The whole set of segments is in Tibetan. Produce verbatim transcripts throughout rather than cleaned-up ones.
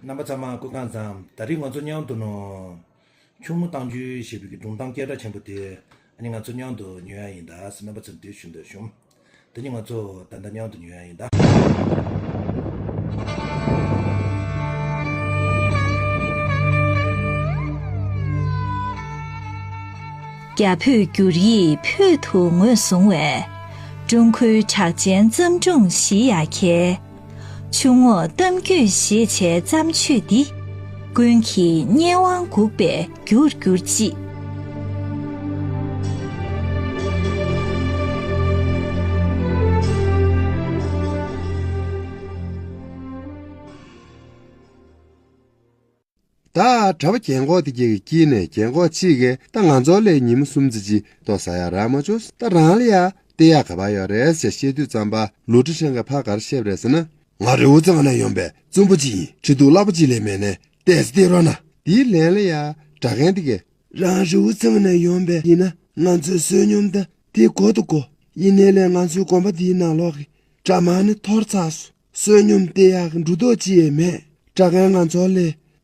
རྣམ་པ་ཚང་མ་སྐུ་ཁམས་བཟང་། ད་རེས་ང་ཚོ་མཉམ་དུ་ནོ། ཆུང་མོ་བཏང་རྒྱུ་ཞེས་པའི་སྒྲུང་གཏམ་སྐད་གྲགས་ཆེན་པོ་དེ་ཨ་ནི་ང་ཚོ་མཉམ་དུ་ཉོ་ཡ་ཡིན་ད་ཟེར་རྣམ་པ་ཚོར་འདི་ཞུ་འདོད་བྱུང་། དེ་ནི་ང་ཚོ་ད་ལྟ་མཉམ་དུ་ཉོ་ཡ་ཡིན་ད། རྒྱ་བོད་བསྒྱུར་ཡིག་བོད་དུ་ངོས་བཟུང་བའི། ཀྲུང་གོའི་གྲགས་ཅན་བརྩམས་སྒྲུང་བཞི་ཡ་གྱལ། ཆུ་ངོགས་གཏམ་རྒྱུད་ཞེས་བྱའི་བརྩམས་ཆོས་འདི། ཀུན་གྱིས་སྙན་དབང་འགུགས་པའི་རྒྱུར་གྱུར་ཅིག། ད་གྲྭ་པ་རྒན་གོག་དེ་གྱད་ཀྱི་དཀྱིལ་ནས་རྒན་གོག་གཅིག་གིས་ད་ང་ཚོ་ལ་ཉིན་མོ་གསུམ་ཙམ་ཅིག་ལྟོ་ཟ་ཡ་རག་མ་བྱུང་། ད་རང་ལ་ཡ་སྟེར་ཡ་ག་པར་ཡོད་རེད་ཟེར་བཤད་དུས་ཙམ་པ་ལུའུ་ཀྲི་ཧྲེང་གིས་ཕར་ག་རེ་བཤད་པ་རེད་ཟེར་ན། ང་རི་བོ་རྩེ་བ་ནས་ཡོང་པའི་བཙུན་པ་གཅིག་ཡིན། ཁྲི་གདུགས་བསླབ་པ་གཅིག་ལས་མེད་ནས་ཏོག་ཙམ་སྟེར་རོགས་གནང་། དེའི་ལན་ལ་ཡ་གྲྭ་རྒན་དེ་གས། རང་རི་བོ་རྩེ་བ་ནས་ཡོང་པས་ཡིན་ན་ང་ཚོའི་བསོད་སྙོམས་དང་དེ་དགོས་དང་དགོས། ཡིན་ནའི་ལས་ང་ཚོའི་དགོན་པ་འདིའི་ནང་ལོགས་ཀྱི་གྲྭ་མང་ནི་འཐོར་ཚར་སོང་། བསོད་སྙོམས་སྟེར་ཡག་གི་འབྲུ་རྡོག་ཅིག་ཡང་མེད། གྲྭ་རྒན་ང་ཚོ་ལ་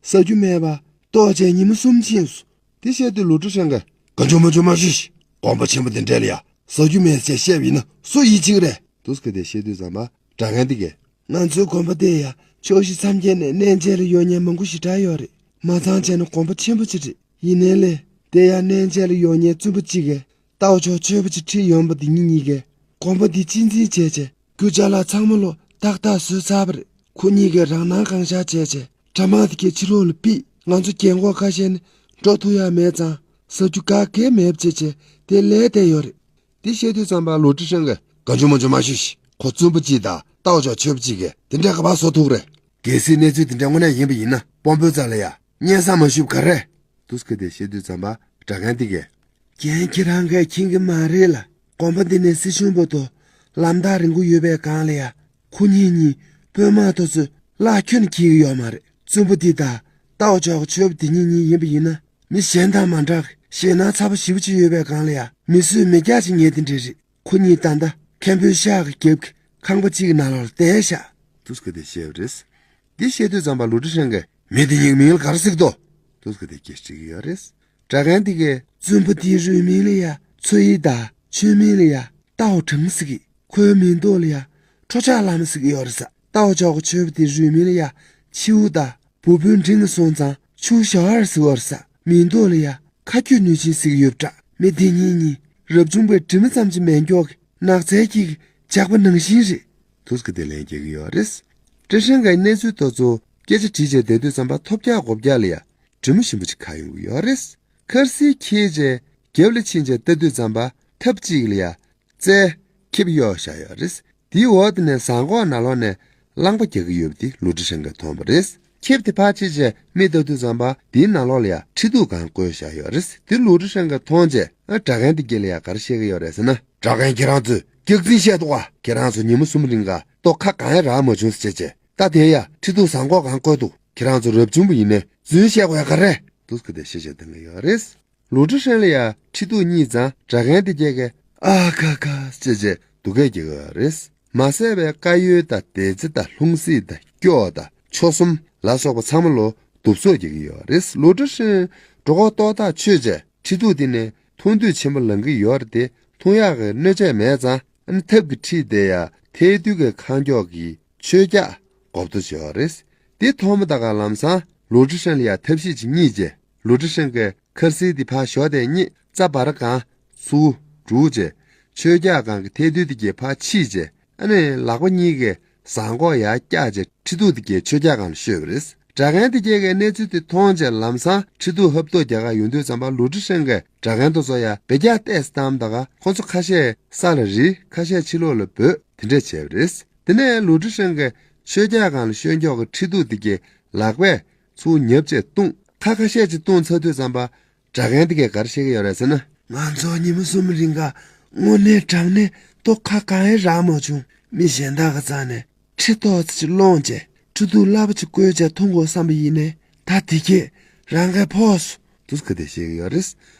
ཟ་རྒྱུ་མེད་པ་ལྟོགས་བྱས་ཉིན་མོ་གསུམ་ཕྱིན་སོང་། དེ་བཤད་དུས་ལུའུ་ཀྲི་ཧྲེང་གིས་གང་བྱུང་མང་བྱུང་མ་ཤོད་ཤིག། དགོན་པ་ཆེན་པོ་འདི་འདྲ་ལ་ཡ་ཟ་རྒྱུ་མེད་ཅེས་བཤད་པ་ཡིན་ན་སུ་ཡིད་ཆེས་ཀྱི་རེད། འདུག་སེ་དེ་བཤད་དུས་ཙམ་པ་གྲྭ་རྒན་དེ་གས། ང་ཚོའི་དགོན་པ་དེ་ཡ་ཕྱོགས་བཞི་མཚམས་བརྒྱད་ནས་གནས་མཇལ་ལ་ཡོང་མཁན་མང་པོ་ཞེ་དྲག་ཡོད་རེད། མ་ཚང་བྱས་ན་དགོན་པ་ཆེན་པོ་ཅིག་རེད། ཡིན་ནའི་ལས་དེ་ཡ་གནས་མཇལ་ལ་ཡོང་མཁན་བཙུན་པ་གཅིག་གིས་རྟ་བོ་ཅོག་མཆོད་པ་ཅིག་ཁྲིད་ཡོང་པ་དེ་ཉིད་གཉིས་ཀས་དགོན་པ་འདི་གཅེས་འཛིན་བྱས་བྱས་རྒྱུ་ཅ་ལག་ཚང་མ་ལོ་ཏག་ཏག་བཟོས་ཚར་བ་རེད། ཁོ་གཉིས་ཀས་རང་སྣང་གང་ཤར་བྱས་བྱས་གྲྭ་མང་དེ་གའི་ཕྱི་ལོགས་ལ་ཕུད། ང་ཚོ་རྒན་གོག་ཁ་ཤས་ནི་འགྲོ་ཐུབ་ཡ་མེད་ཙང་ཟ་རྒྱུ་ག་གེ་མེད་བྱས་བྱས་དེ་ལས་བསྡད་ཡོད་རེད། དེ་བཤད་དུས་ཙམ་པ་ལུའུ་ཀྲི་ཧྲེང་གིས་གང་བྱུང་མང་བྱུང་མ་ཤོད་ཤིག། ཁོ་བཙུན་པ་གཅིག་དང་རྟ་བོ་ཅོག་མཆོད་པ་གཅིག་གིས་དེ་འདྲ་ག་པར་བཟོ་ཐུབ་རེད། གལ་སྲིད་གནས་ཚུལ་དེ་འདྲ་དངོས་གནས་ཡིན་པ་ཡིན་ན་དཔོན་པོའི་རྩ་ལ་ཡ་སྙན་སེང་མ་ཞུས་པ་ག་རེ་རེད། འདུག་སེ་དེ་བཤད་དུས་ཙམ་པ་གྲྭ་རྒན་དེ་གས། རྒན་ཁྱེད་རང་གིས་མཁྱེན་གྱི་མ་རེད་ལ། དགོན་པ་འདི་ནས་སྲིད་གཞུང་བར་དུ་ལམ་ཐག་རིང་པོ་ཡོད་པའི་སྒང་ལ་ཡ། ཁོ་གཉིས་གཉིས་དཔོན་དམག་དེ་ཚོས་གླགས་ཁྱོན་ནས་འཁྱེར་གྱི་ཡོད་མ་རེད། བཙུན་པ་འདི་དང་རྟ་བོ་ཅོག་མཆོད་པ་འདི་གཉིས་གཉིས་ཡིན་པ་ཡིན་ན་མི་གཞན་དང་མ་འདྲ་གི་ཞེད་སྣང་ཚ་པོ་ཞེ་པོ་ཅིག་ཡོད་པའི་སྒང་ལ་ཡ་མི་གསོད་མི་རྒྱག་ཅིག་ཉེ་དེ་འདྲ་རེད། ཁོ་གཉིས་ད་ལྟ་མཁན་པོའི་ཤག་གི་རྒྱབ་ཀྱི་ཁང་པ་གཅིག་གི་ནང་ལོགས་ལ་བསྡད་ཤག། འདུག་སེ་དེ་བཤད་པ་རེད། འདི་བཤད་དུས་ཙམ་པ་ལུའུ་ཀྲི་ཧྲེང་གིས་མི་འདི་གཉིས་མིང་ལ་ག་རེ་ཟེར་གྱི་འདུག། འདུག་སེ་དེ་སྐད་ཆ་དྲིས་ཀྱི་ཡོད་རེད། གྲྭ་རྒན་དེ་གས། བཙུན་པ་དེའི་རུས་མིང་ལ་ཡ་ཚོ་ཡི་དང་ཆུང་མིང་ལ་ཡ་ཏའོ་ཁྲང་ཟེར་གི། ཁོའི་མིང་ཐོག་ལ་ཡ་ཁྲོ་ཆགས་ལྷ་མོ་ཟེར་གི་ཡོད་རེད་ས། ཏའོ་ཅོག་གི་མཆོད་པ་དེའི་རུས་མིང་ལ་ཡ་ཆིའུ་དང་བུ་སྤུན་འབྲིང་གི་སོང་ཙང་ཆུ་ཞོ་ཨར་ཟེར་གི་ཡོད་རེད་ས། མིང་ཐོག་ལ་ཡ་མཁའ་སྐྱོད་ནུས་ཆེན་ཟེར་གི་ཡོད་པ་འདྲ། མི་དེ་གཉིས་གཉིས་རབ་བྱུང་པའི་དྲི་མ་ཙམ་གྱིས་མེད་མགྱོགས་ཀྱི་ནགས་ཚལ་གྱི་ཇག་པ་ནང་བཞིན་རེད། འདུག་སེ་དེ་ལན་རྒྱག་གི་ཡོད་རེད། ཀྲི་ཧྲེང་གིས་གནས་ཚུལ་དེ་ཚོ་སྐད་ཆ་དྲིས་བྱས་བསྡད་དུས་ཙམ་པ་ཐོབ་རྒྱག་སྒོ་རྒྱག་ལ་ཡ་དྲི་མ་ཞིམ་པོ་ཅིག་ག་ཡོང་གི་ཡོད་རེད། འཁར་གསིལ་འཁྱེར་བྱས་རྒྱབ་ལ་ཕྱིན་བྱས་ལྟ་དུས་ཙམ་པ་ཐབ་གཅིག་ལ་ཡ་རྩྭའི་ཁེབས་གཡོགས་བཞག་ཡོད་རེད། དེའི་འོག་དེ་ནས་ཟངས་ཁོག་ནང་ལོགས་ནས་རླངས་པ་རྒྱག་གི་ཡོད་པ་དེ་ལུའུ་ཀྲི་ཧྲེང་གིས་མཐོང་བ་རེད། ཁེབས་དེ་ཕར་ཕྱིན་བྱས་མིག་ལྟ་དུས་ཙམ་པ་དེའི་ནང་ལོགས་ལ་ཡ་ཁྲི་གདུགས་སྒང་བརྐོས་བཞག་ཡོད་རེད། དེ་ལུའུ་ཀྲི་ཧྲེང་གིས་མཐོང་བྱས་ཨ་གྲྭ་རྒན་དེ་གྱད་ལ་ཡ་ག་རེ་བཤད་ཀྱི་ཡོད་རེད་ཟེར་ན། གྲྭ་རྒན་ཁྱེད་རང་ཚོས་སྐྱག་རྫུན་བཤད་འདུག་ག། ཁྱེད་རང་ཚོ་ཉིན་མོ་གསུམ་རིང་ག་ལྟོ་ཁ་གང་ཡང་རག་མ་བྱུང་ཟེར་བྱས་བྱས་ད་དེ་ཡ་ཁྲི་གདུགས་ཟངས་ཁོག་སྒང་བརྐོས་འདུག། ཁྱེད་རང་ཚོ་རབ་བྱུང་པ་ཡིན་ནའི་རྫུན་བཤད་དགོས་ཡ་ག་རེ་རེད། འདུག་སེ་དེ་བཤད་བྱས་བསྡད་ཀྱི་ཡོད་རེད། ལུའུ་ཀྲི་ཧྲེང་ལ་ཡ་ཁྲི་གདུགས་རྙེད་ཙང་གྲྭ་རྒན་དེ་གྱད་ཀྱིས་ཨ་ཁ་ཁ་ཟེར་བྱས་སྡུག་སྐད་རྒྱག་གི་ཡོད་རེད། མ་ཟད་པའི་དཀར་ཡོལ་དང་སྡེར་རྩེ་དང་ལྷུང་བཟེད་དང་སྐྱོགས་དང་ཆོ་གསུམ་ལ་སོགས་པ་ཚང་མ་ལོ་གདུབ་གསོག་རྒྱག་གི་ཡོད་རེད། ལུའུ་ཀྲི་ཧྲེང་གྲོད་ཁོག་ཏོག་ཏག་ཆོད་བྱས་ཁྲི་གདུགས་དེ་ནས་འཐུང་དུས་ཆེན་པོ་ལང་གི་ཡོད་རེད་དེ་འཐུང་ཡག་གི་སྣོད་ཆས་མེད་ཙང་ཨ་ནི་ཐབ་ཀྱི་འཁྲིས་དེ་ཡ་ཐལ་རྡུལ་གྱི་ཁ་མགྱོགས་ཀྱི་མཆོད་རྒྱག་འགོག་ཐུ་བྱས་ཡོད་རེད། དེ་མཐོང་མ་ད་ག་ལམ་སང་ལུའུ་ཀྲི་ཧྲེང་ལ་ཡ་ཐབས་ཤེས་ཅིག་རྙེད་བྱས་ལུའུ་ཀྲི་ཧྲེང་གིས་འཁར་གསིལ་དེ་ཕར་ཞོག་དེ་རྙེད་རྩ་བར་གང་ཚུར་སྒྲུག་བྱས་མཆོད་རྒྱག་སྒང་གི་ཐལ་རྡུལ་དེ་གྱད་ཕར་ཕྱིས་བྱས་ཨ་ནི་ལག་པ་གཉིས་ཀས་ཟངས་ཁོག་ཡར་བཀྱགས་བྱས་ཁྲི་གདུགས་དེ་གྱད་མཆོད་རྒྱག་སྒང་ལ་བཤོས་པ་རེད། གྲྭ་རྒན་དེ་གྱད་ཀྱིས་གནས་ཚུལ་དེ་མཐོང་བྱས་ལམ་སང་ཁྲི་གདུགས་ཧབ་ཐོབ་རྒྱག་ག་ཡོང་དུས་ཙམ་པ་ལུའུ་ཀྲི་ཧྲེང་གིས་གྲྭ་རྒན་དེ་ཚོ་ཡ་བེ་རྒྱག་ཏོག་ཙམ་བཏང་མ་ད་ག་ཁོ་ཚོ་ཁ་ཤས་ས་ལ་རིལ་ཁ་ཤས་ཕྱི་ལོགས་ལ་བུད་དེ་འདྲས་བྱས་པ་རེད། དེ་ནས་ལུའུ་ཀྲི་ཧྲེང་གིས་མཆོད་རྒྱག་སྒང་ལ་བཤོས་མགྱོགས་ཀྱི་ཁྲི་གདུགས་དེ་གྱད་ལག་པས་ཚུར་ཉབ་བྱས་བཏུང་། ཁ་ཁ་ཤས་ཅིག་བཏུང་ཚར་དུས་ཙམ་པ་གྲྭ་རྒན་དེ་གས་ག་རེ་བཤད་ཀྱི་ཡོད་རེད་ཟེར་ན། ང་ཚོ་ཉིན་མོ་གསུམ་རིང་ག་དངོས་གནས་དྲང་གནས་ལྟོ་ཁ་གང་ཡང་རག་མ་བྱུང་། མི་གཞན་དག་གི་རྩ་ནས་ཁྲི་ཏོག་ཙམ་ཅིག་སློང་བྱས་ཁྲི་གདུགས་སླ་པོ་ཅིག་བརྐོས་བྱས་འཐུང་དགོས་བསམ་པ་ཡིན་ནའི་ད་དེ་གས་རང་གས་ཕོག་སོང་། འདུག་སེ་དེ་བཤད་ཀྱི་ཡོད་རེད།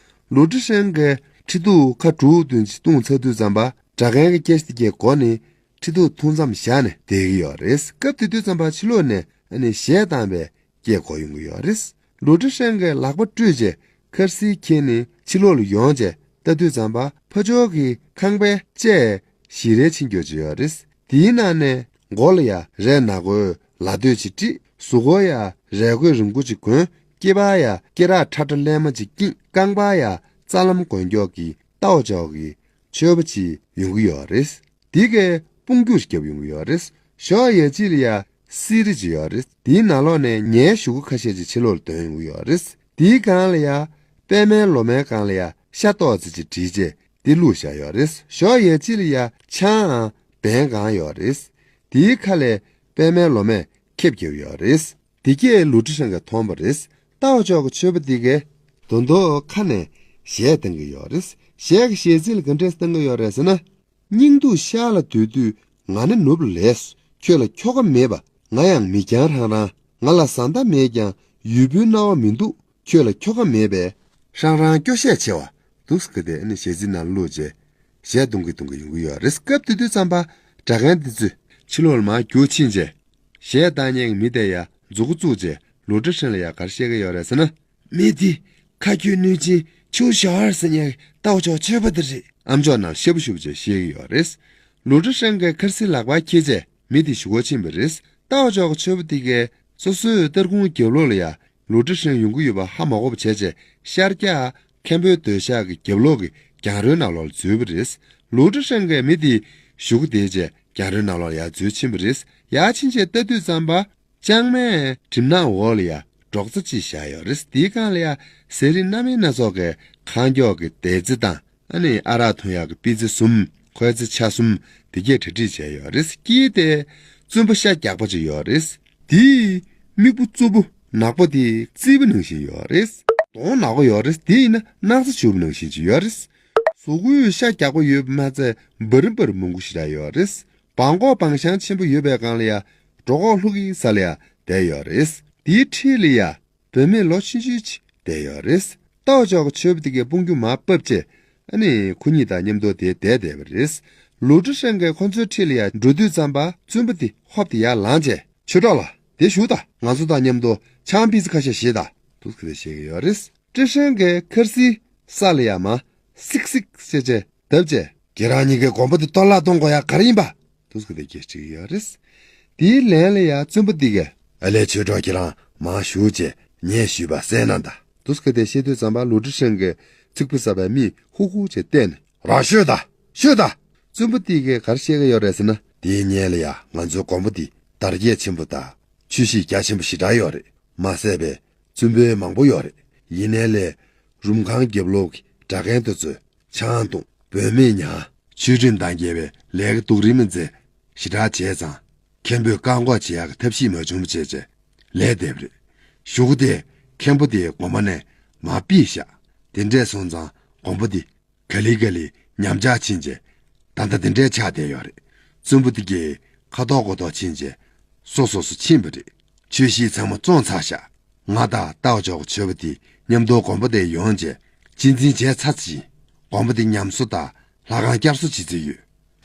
ལུའུ་ཀྲི་ཧྲེང་གིས་ཁྲི་གདུགས་ཁ་དྲུག་བདུན་ཅིག་བཏུང་ཚར་དུས་ཙམ་པ་གྲྭ་རྒན་གྱི་སྐད་ཆ་དེ་གས་གོ་ནས་ཁྲི་གདུགས་འཐུང་མཚམས་བཞག་ནས་བསྡད་ཀྱི་ཡོད་རེད། སྐབས་དེ་དུས་ཙམ་པ་ཕྱི་ལོགས་ནས་ཨ་ནི་གཞས་བཏང་བའི་ སྐྱེལ་དགོས་ཡོང་གི་ཡོད་རེད། ལུའུ་ཀྲི་ཧྲེང་གིས་ལག་པ་བཀྲུས་རྗེས་ཁར་སིའི་ཁྱེར་ནས་ཕྱི་ལོགས་ལ་ཡོང་རྗེས་ལྟ་དུས་ཙམ་པ་ཕར་ཕྱོགས་ཀྱི་ཁང་པའི་ལྕེ་ཞིག་རལ་ཕྱིན་རྒྱུ་ཅིག་ཡོད་རེད། དེའི་ནང་ནས་མགོ་ལ་ཡ་རས་ནག་པོའི་ལ་སྟོད་ཅིག་དཀྲིས། གཟུགས་པོ་ཡ་རས་གོས་རིང་པོ་ཅིག་གོན། སྐེད་པ་ཡ་སྐེ་རགས་ཁྲ་ཁྲ་ལེབ་མ་ཅིག་བཀྱིགས། རྐང་པ་ཡ་རྩ་ལམ་གོན་མགྱོགས་ཀྱི་ཏའོ་ཅོག་གི་ཆོས་པ་ཅིག་ཡོང་གི་ཡོད་རེད། དེ་གས་དཔུང་འཇུག་བརྒྱབ་ཡོང་གི་ཡོད་རེད། ཞོགས་ཡ་གཅིག་ལ་ཡ་སི་རི་ཅིག་ཡོད་རེད། དེའི་ནང་ལོགས་ནས་ཉའི་གཞུ་གུ་ཁ་ཤས་ཅིག་ཕྱི་ལོགས་ལ་འདོན་ཡོང་གི་ཡོད་རེད། དེའི་སྒང་ལ་ཡ་པད་མའི་ལོ་མའི་སྒང་ལ་ཡ་ཤ་ཏོག་ཙི་ཅིག་བསྒྲིལ་རྗེས་དེ་བླུགས་བཞག་ཡོད་རེད། ཞོགས་ཡ་གཅིག་ལ་ཡ་ཆང་ཨང་བན་གང་ཡོད་རེད། དེའི་ཁ་ལས་པད་མའི་ལོ་མས་ཁེབས་བརྒྱབ་ཡོད་རེད། དེ་གས་ལུའུ་ཀྲི་ཧྲེང་གིས་མཐོང་བ་རེད། ཏའོ་ཅོག་གི་ཆོས་པ་དེ་གས་དོ་དོ་ཁ་ནས་གཞས་བཏང་གི་ཡོད་རེད། གཞས་ཀྱི་གཞས་ཚིག་ལ་ག་འདྲས་བཏང་གི་ཡོད་རེད་ཟེར་ན། སྙིང་སྡུག་ཤར་ལ་སྡོད་དུས་ང་ནི་ནུབ་ལ་ལས། ཁྱོད་ལ་ཁྱོ་ག་མེད་པ། ང་ཡང་མི་རྐྱང་རང་རང་། ང་ལ་བཟའ་ཟླ་མེད་ཀྱང་ཡུལ་པོའི་སྣང་བ་མི་འདུག་ཁྱོད་ལ་ཁྱོ་ག་མེད་པས། ཧྲང་ཧྲང་སྐྱོ་ཤས་ཆེ་བ། འདུག་སེ་གི་དེ་ཨ་ནི་གཞས་ཚིག་ནང་བླུགས་རྗེས་གཞས་གཏོང་གི་གཏོང་གི་ཡོང་གི་ཡོད་རེད། སྐབས་དེ་དུས་ཙམ་པ་སྒྲ་མཁན་དེ་ཚོས་ཕྱི་ལོགས་ལ་མར་རྒྱུགས་ཕྱིན་རྗེས་གཞས་བཏང་མཁན་གྱི་མི་དེ་ཡ་མཛུ་གུ་བཙུགས་རྗེས་ལུའུ་ཀྲི་ཧྲེང་ལ་ཡ་ག་རེ་བཤད་ཀྱི་ཡོད་རེད་ཟེར་ན། མི་དེ་ཁ་རྒྱུས་ནུས་ཅན་ཆུ་ཞོར་ཟེར་མཁན་ཏའོ་ཅོག་ཆོས་པ་དེ་རེད། ཨམ་ཅོག་ནང་ཤབ་ཤུབ་བྱས་བཤད་ཀྱི་ཡོད་རེད། ལུའུ་ཀྲི་ཧྲེང་གིས་ཁར་སི་ལག་པར་འཁྱེར་རྗེས་མི་དེ་གཞུག་གུར་ཕྱིན་པ་རེད། ཏའོ་ཅོག་གི་ཆོས་པ་དེ་གས་སོ་སོའི་སྟར་ཁུང་རྒྱབ་ལོགས་ལ་ཡ་ལུའུ་ཀྲི་ཧྲེང་ཡོང་གི་ཡོད་པ་ཧ་མ་གོ་བ་བྱས་རྗེས་ཤར་རྒྱག་མཁན་པོའི་སྡོད་ཤག་གི་རྒྱབ་ལོགས་ཀྱི་གྱང་རོའི་ནང་ལོགས་ལ་འཛུལ་བ་རེད། ལུའུ་ཀྲི་ཧྲེང་གིས་མི་དེ་གཞུག་གུ་བསྡད་རྗེས་གྱང་རོའི་ནང་ལོགས་ལ་ཡར་འཛུལ་ཕྱིན་པ་རེད། ཡར་ཕྱིན་རྗེས་ལྟ་དུས་ཙམ་པ། ལྕང་མའི་གྲིབ་ནག་འོག་ལ་ཡ་སྒྲོག་རྩེ་གཅིག་བཞག་ཡོད་རེད། དེའི་སྒང་ལ་ཡ་ཟས་རིགས་སྣ་མིན་སྣ་ཚོགས་ཀྱི་ཁ་མགྱོགས་ཀྱི་དེ་ཙི་དང་ཨ་ནི་ཨ་རག་འཐུང་ཡག་གི་པི་ཙི་གསུམ། ཁོལ་ཙེ་ཆ་གསུམ་དེ་གས་གྲ་སྒྲིག་བྱས་ཡོད་རེད། དཀྱིལ་དེ་བཙུན་པ་ཤ་རྒྱགས་པ་ཅིག་ཡོད་རེད། དེའི་མིག་སྤུ་གཙོ་བོ་ནག་པོ་དེ་རྩིད་པ་ནང་བཞིན་ཡོད་རེད། གདོང་ནག་པོ་ཡོད་རེད། དེ་ཡིན་ན་སྣག་ཚ་བྱུག་པ་ནང་བཞིན་ཅིག་ཡོད་རེད། གཟུགས་པོའི་ཤ་རྒྱགས་པ་ཡོད་པ་མ་ཚད་འབར་འབར་མང་པོ་ཞེ་དྲག་ཡོད་རེད། བང་གོག་བང་ཤང་ཆེན་པོ་ཡོད་པའི་སྒང་ལ་ཡ་གྲོད་ཁོག་ལྷུག་གི་ས་ལ་ཡ་བསྡད་ཡོད་རེད། དེའི་འཁྲིས་ལ་ཡ་བུད་མེད་ལོ་ཆུང་ཆུང་ཅིག་བསྡད་ཡོད་རེད། ཏའོ་ཅོག་གི་ཆོས་པ་དེ་གས་དཔུང་རྒྱུ་མར་ཕབ་རྗེས་ཨ་ནི་ཁོ་གཉིས་དང་མཉམ་དུ་དེར་བསྡད་བསྡད་པ་རེད། ལུའུ་ཀྲི་ཧྲེང་གིས་ཁོ་ཚོའི་འཁྲིས་ལ་ཡ་འགྲོ་དུས་ཙམ་པ་བཙུན་པ་དེ་ཧོབ་སྟེ་ཡར་ལངས་རྗེས་ཆོས་གྲོགས་ལགས་དེར་བཞུགས་དང་། ང་ཚོ་དང་མཉམ་དུ་ཆང་པི་ཙི་ཁ་ཤས་བཞེས་དང་། འདུག་སེ་བཤད་ཀྱི་ཡོད་རེད། ཀྲི་ཧྲེང་གིས་ཁར་སིའི་ས་ལ་ཡ་མར་སིག་སིག་བྱས་རྗེས་བརྡབས་རྗེས། ཁྱེད་རང་གཉིས་ཀས་དགོན་པ་འདི་གཏོར་བརླག་གཏོང་དགོས་ཡག་ག་རེ་ཡིན་པ། འདུག་སེ་དེ་སྐད་དྲིས་ཡོད་རེད། དེའི་ལན་ལ་ཡ་བཙུན་པ་འདི་གས། ཨ་ལས་ཆོས་གྲོགས་ཁྱེད་རང་མར་བཞུགས་རྗེས་ངས་ཞུས་པ་གསན་གནང་དང་། འདུག་སེ་དེ་བཤད་དུས་ཙམ་པ་ལུའུ་ཀྲི་ཧྲེང་གིས་ཚིག་པ་ཟ་བའི་མིག་ཧུར་ཧུར་བྱས་བལྟས་ནས། རང་ཤོད་དང་། ཤོད་དང་། བཙུན་པ་འདི་གས་ག་རེ་བཤད་ཀྱི་ཡོད་རེད་ཟེར་ན། དེའི་སྔོན་ལ་ཡ་ང་ཚོའི་དགོན་པ་འདི་དར་རྒྱས་ཆེན་པོ་དང་ཆོས་གཞིས་རྒྱ་ཆེན་པོ་ཞེ་དྲག་ཡོད་རེད། མ་ཟད་པའི་བཙུན་དཔོན་མང་པོ་ཡོད་རེད། ཡིན་ནའི་ལས་རུམ་ཁང་རྒྱབ་ལོགས་ཀྱི་གྲྭ་རྒན་དེ་ཚོས་ཆང་འཐུང་། བུད་མེད་ཉར། ཆོས་ཁྲིམས་དང་འགལ་བའི་ལས་ཀ་སྡུག་རུས་མ་མཛད། ཞེ་དྲག་བྱས་ཙང་མཁན་པོས་བཀག་འགོག་བྱེད་ཡག་གི་ཐབས་ཤེས་མ་བྱུང་བ་བྱས་རྗེས་ལས་འདས་པ་རེད། གཞུག་གུ་དེ་མཁན་པོ་དེ་དགོན་པ་ནས་མར་ཕུད་བཞག་དེ་འདྲས་སོང་ཙང་དགོན་པ་འདི་ག་ལེ་ག་ལེ་ཉམས་ཆག་ཕྱིན་རྗེས་ད་ལྟ་འདི་འདྲའི་ཆགས་བསྡད་ཡོད་རེད། བཙུན་པ་འདི་གས་ཁ་ཐོག་མགོ་ཐོག་ཕྱིན་རྗེས་སོ་སོ་སོ་ཕྱིན་པ་རེད། ཆོས་གཞིས་ཚང་མ་བཙོངས་ཚར་བཞག་ང་དང་ཏའོ་ཅོག་གི་ཆོས་པ་དེ་མཉམ་དུ་དགོན་པ་དེར་ཡོང་རྗེས་གཅེས་འཛིན་བྱས་ཚར་ཟིན། དགོན་པ་དེ་ཉམས་གསོ་དང་ལྷ་ཁང་བསྐྱར་གསོ་བྱེད་རྩིས་ཡོད།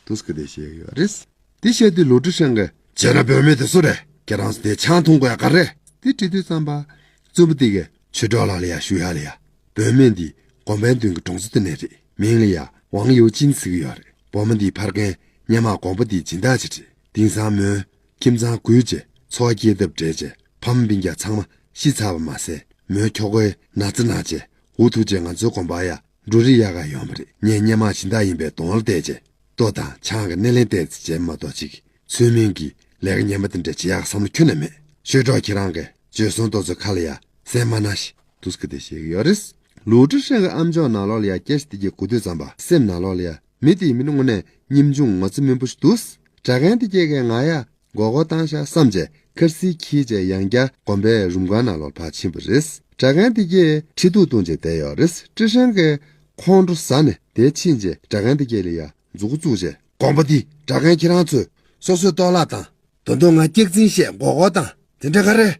འདུག་སེ་དེ་བཤད་ཀྱི་ཡོད་རེད། དེ་བཤད་དུས་ལུའུ་ཀྲི་ཧྲེང་གིས། བྱས་ན་བུད་མེད་དེ་སུ་རེད། ཁྱེད་རང་ཚོ་དེ་ཆང་འཐུང་དགོས་ཡ་ག་རེ། དེ་དྲིས་དུས་ཙམ་པ། བཙུན་པ་དེ་གས་ཆོས་གྲོགས་ལགས་ལ་ཡ་ཞུ་ཡ་ལ་ཡ། བུད་མེད་འདི་དགོན་པའི་མདུན་གྱི་གྲོང་ཚོ་དེ་ནས་རེད། མིང་ལ་ཡ་ཝང་ཡོ་ཅིན་ཟེར་གྱི་ཡོད་རེད། བུ་མོ་འདིའི་ཕ་རྒན་སྔོན་མ་དགོན་པ་འདིའི་སྦྱིན་བདག་ཅིག་རེད། དེང་སང་མོས་ཁྱིམ་ཚང་བགོས་བྱས་འཚོ་བ་སྐྱེལ་ཐབས་བྲལ་རྗེས་ཕ་མ་སྤུན་ཀྱག་ཚང་མ་ཤི་ཚར་བ་མ་ཟད་མོའི་ཁྱོ་གའི་ན་ཚ་ན་རྗེས་འུ་ཐུག་རྗེས་ང་ཚོའི་དགོན་པར་ཡ་འབྲུ་རིགས་གཡར་གར་ཡོང་བ་རེད། ངས་སྔོན་མ་སྦྱིན་བདག་ཡིན་པའི་གདོང་ལ་བལྟས་རྗེས་ལྟོ་དང་ཆང་གི་སྣེ་ལེན་ཏོག་ཙམ་བྱས་མ་གཏོགས་ཅིག་ཚུལ་མིན་གྱི་ལས་ཀ་ངན་པ་དེ་འདྲ་བྱེད་ཡག་བསམ་བློ་ཁྱོན་ནས་མེད། ཆོས་གྲོགས་ཁྱེད་རང་གིས་བྱོལ་སོང་ཏོག་ཙམ་ཁ་ལ་ཡ་གསན་མ་གནང་ཞིག་འདུག་སེ་དེ་བཤད་ཀྱི་ཡོད་རེད། ལུའུ་ཀྲི་ཧྲེང་གི་ཨམ་ཅོག་ནང་ལོགས་ལ་ཡ་སྐད་ཆ་དེ་གས་གོ་དུས་ཙམ་པ་སེམས་ནང་ལོགས་ལ་ཡ་མི་དེའི་མི་ནི་དངོས་གནས་ཉམ་ཆུང་ངོ་ཚ་སྨིན་པོ་ཞིག་འདུག་གྲྭ་རྒན་དེ་གས་གས་ང་ཡ། མགོ་སྐོར་བཏང་ཤག་བསམ་རྗེས་ཁར་སི་འཁྱེར་རྗེས་ཡང་བསྐྱར་དགོན་པའི་རུམ་ཁང་ནང་ལོགས་ཕར་ཕྱིན་པ་རེད། གྲྭ་རྒན་དེ་གས་ཁྲི་གདུགས་བརྡུངས་བྱས་བསྡད་ཡོད་རེད། ཀྲི་ཧྲེང་གིས་ཁོང་ཁྲོ་ཟ་ནས་དེར་ཕྱིན་རྗེས་གྲྭ་རྒན་དེ་གས་ལ་ཡ་མཛུ་གུ་བཙུགས་རྗེས། དགོན་པ་འདི་གྲྭ་རྒན་ཁྱེད་རང་ཚོས་སོ་སོས་གཏོར་བརླག་བཏང་། ད་དུང་ང་སྐྱག་རྫུན་བཤད་མགོ་སྐོར་བཏང་དེ་འདྲ་ག་རེ།